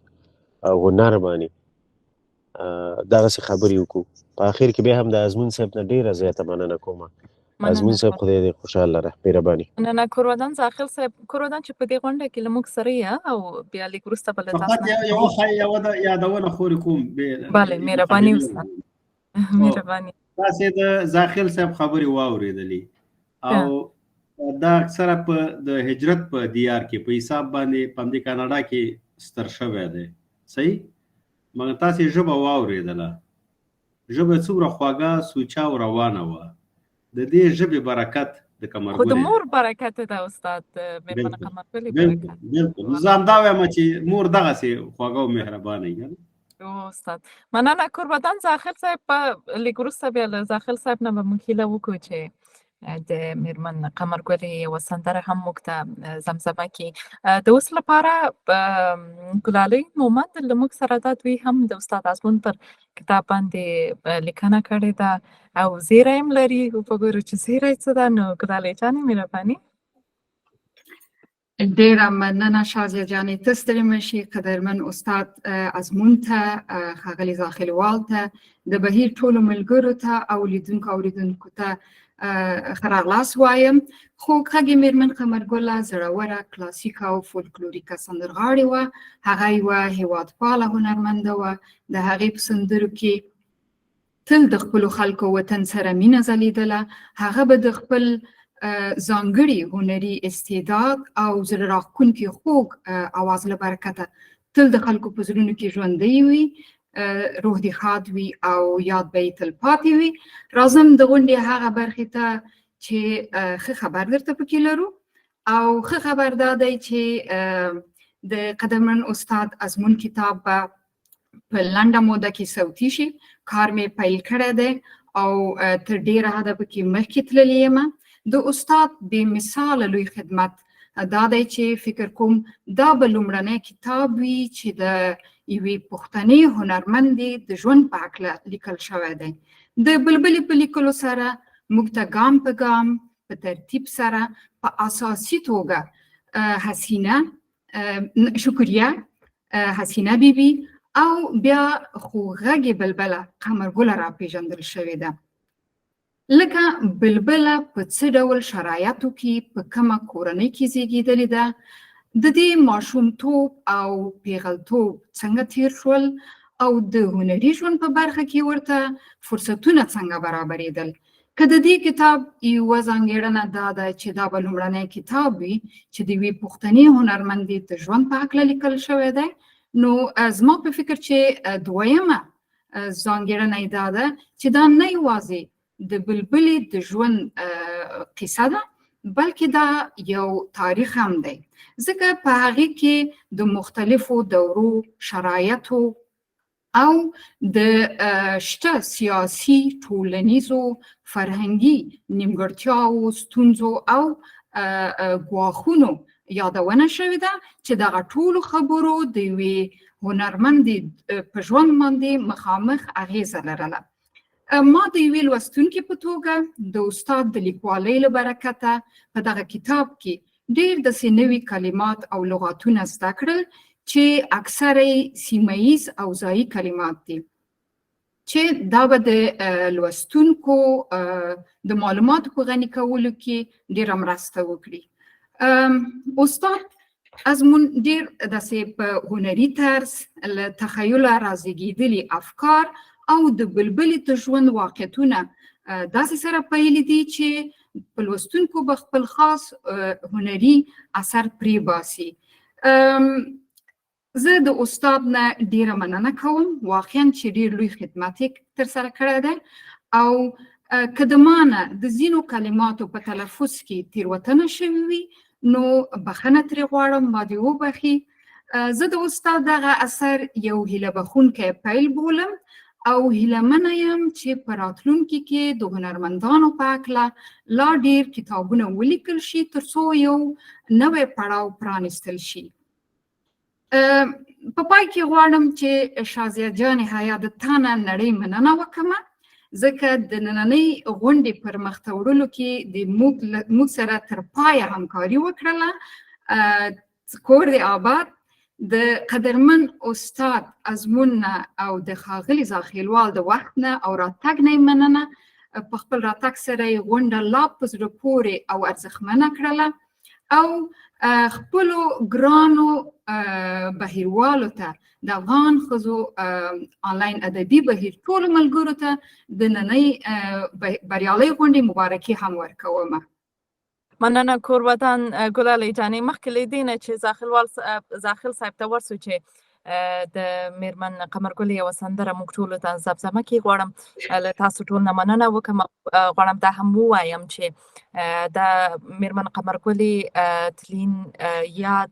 هنر باندې دغسې خبرې وکړو. په اخر کې بیا هم د ازمون صاحب نه ډیره زیاته مننه کوم. ازمون صاحب خدای دې خوشحال لره، مهرباني. مننه کورودان زاخیل صاحب. کورودان چې په دې غونډه کې له موږ سره یې او بیا لږ وروسته به له تاسو فقط یوه یادونه خورې کوم. بله، مهرباني استاد، مهرباني. تاسې د زاخیل صاحب خبرې واورېدلې او دا اکثره په د هجرت په دیار کې په حساب باندې په همدې کاناډا کې ستر شوی دی، صحیح؟ مګر تاسې ژبه واورېدله، ژبه څومره خوږه، سوچه او روانه وه. د دې ژبې برکت د قمرګلې خو د مور برکت ده استاد، مېرمن قمرګلې برکت. بالکل، زه همدا وایم چې مور دغسې خوږه او مهربانه وي. استاد مننه کوربدان زاخیل صاحب. په لږ وروسته بیا له زاخیل صاحب نه به موږ هیله وکړو چې د میرمن قمرګلې یوه سندره هم موږ ته زمزمه کړي. د اوس لپاره ګلالۍ مومند له موږ سره ده، دوی هم د استاد ازمون پر کتاب باندې لیکنه کړې ده او زیری هم لري. وګورو چې زیری څه ده. نو ګلالۍ جانې مهرباني. ډیره مننه شازیه جانې، ته ستړې مه شې. قدرمن استاد ازمون ته، ښاغلي زاخیلوال ته، د بهیر ټولو ملګرو ته او لیدونکو اوریدونکو ته ښه راغلاست وایم. خو غږې میرمن قمرګله زړوره کلاسیکه او فولکلوریکه سندرغاړې وه. هغه یوه هیوادپاله هنرمنده وه. د هغې په سندرو کې تل د خپلو خلکو وطن سره مینه ځلیدله. هغه به د خپل ځانګړي هنري استعداد او زړه راښکونکي خوږ اواز له برکته تل د خلکو په زړونو کې ژوندۍ وي. روح دې ښاد وي او یاد به یې تل پاتې وي. راځم د غونډې هغه برخې ته چې ښه خبر درته پکې لرو، او ښه خبر دا دی چې د قدرمن استاد ازمون کتاب به په لنډه موده کې صوتي شي. کار مې پیل کړی دی او تر ډیره حده پکې مخکې تللې یم. د استاد بې مثاله لوی خدمت دا دی چې فکر کوم دا به لومړنی کتاب وي چې د یوې پښتنې هنرمندې د ژوند په هکله لیکل شوی دی. د بلبلې په لیکلو سره موږ ته ګام په ګام په ترتیب سره په اساسي توګه حسینه شکریه، حسینه بیبي او بیا خو غږې بلبله قمرګله را پیژندل شوې ده. لکه بلبله په څه ډول شرایطو کې په کومه کورنۍ کې زیږېدلې ده، د دې ماشومتوب او پیغلتوب څنګه تیر شول او د هنري ژوند په برخه کې ورته فرصتونه څنګه برابرېدل. که د دې کتاب یوه ځانګړنه دا ده چې دا به لومړنی کتاب وي چې د یوې پښتنې هنرمندې د ژوند په هکله لیکل شوی دی، نو زما په فکر چې دویمه ځانګړنه یې دا ده چې دا نه یوازې د بلبلې د ژوند قصه ده، بلکې دا یو تاریخ هم دی، ځکه په هغې کې د مختلفو دورو، شرایطو او د شته سیاسي، ټولنیزو، فرهنګي نیمګړتیاوو، ستونزو او ګواښونو یادونه شوې ده چې دغه ټولو خبرو د یوې هنرمندې په ژوند باندې مخامخ اغیزه لرله. ما د یوې لوستونکې په توګه د استاد د لیکوالۍ له برکته په دغه کتاب کې ډېر داسې نوي کلمات او لغاتونه زده کړل چې اکثره یې سیمه ییز او ځایي کلمات دي، چې دا به د لوستونکو د معلوماتو په غني کولو کې ډېره مرسته وکړي. استاد ازمون ډېر داسې په هنري طرز له تخیله رازیږېدلي افکار او د بلبلې د ژوند واقعیتونه داسې سره پیلي دي چې په لوستونکو به خپل خاص هنري اثر پرې باسي. زه د استاد نه ډیره مننه کوم، واقعا چې ډیر لوی خدمت یې ترسره کړی دی، او که د ما نه د ځینو کلماتو په تلفظ کې تېروتنه شوې وي نو بخښنه ترې غواړم، ما دې وبخښي. زه د استاد دغه اثر یو هیله بخښونکی پیل بولم او هیله منه یم چې په راتلونکي کې د هنرمندانو په هکله لا ډیر کتابونه ولیکل شي، ترڅو یو نوی پړاو پرانیستل شي. په پای کې غواړم چې شازیه جانې حیا د تانه نړۍ مننه وکړم، ځکه د نننۍ غونډې پر مخته وړلو کې د موږ سره تر پایه همکاري وکړله. کور دې آباد. د قدرمن استاد ازمون نه او د ښاغلي زاخیلوال د وخت نه او راتګ نه یې مننه. په خپل راتګ سره یې غونډه لا په زړه پورې او ارزښتمنه کړله او خپلو ګرانو بهیروالو ته، د افغان ښځو آنلاین ادبي بهیر ټولو ملګرو ته د ننۍ بریالۍ غونډې مبارکي هم ورکوم. مننه کور ودان ګلالۍ جانې. مخکې له دې نه چې زاخیل صاحب ته ورسو چې د میرمن قمرګل یوه سندره موږ ټولو ته زمزمه کې، غواړم له تاسو ټول نه مننه وکړم. غواړم دا هم ووایم چې د میرمن قمرګلې تلین یاد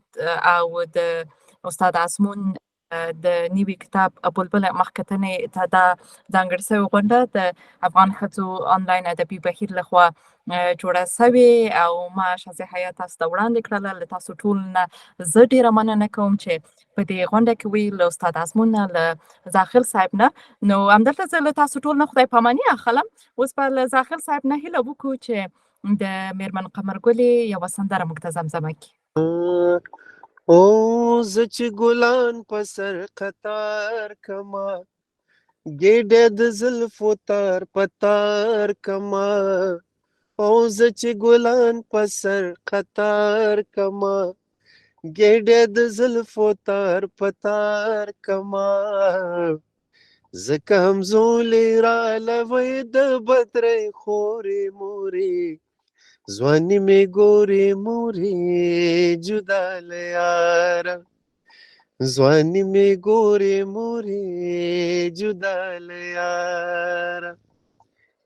او د استاد آزمون د نوي کتاب بلبل مخکتنې ته دا ځانګړې شوې غونډه د افغان ښځو آنلاین ادبي بهیر لخوا جوړه شوې او ما شازیه حیا تاسو ته وړاندې کړله. له تاسو ټول نه زه ډیره مننه کوم چې په دې غونډه کې وی، له استاد آزمون نه، له زاخیل صاحب نه. نو همدلته زه له تاسو ټول نه خدای پاماني اخلم. اوس به له زاخیل صاحب نه هیله وکړو چې د میرمن قمرګلې یوه سندره موږ ته زمزمه کړي. او زه چې ګلان په سر قطار کما، ګېډه د زلفو تار په تار کما، او زه چې ګلان په سر قطار کما، ګېډه د زلفو تار په تار کما، زه کمزولې رالوی د بدرۍ خورې مورې، ځواني مې ګورې مورې جدا له یاره، ځواني مې ګورې مورې جدا له یاره.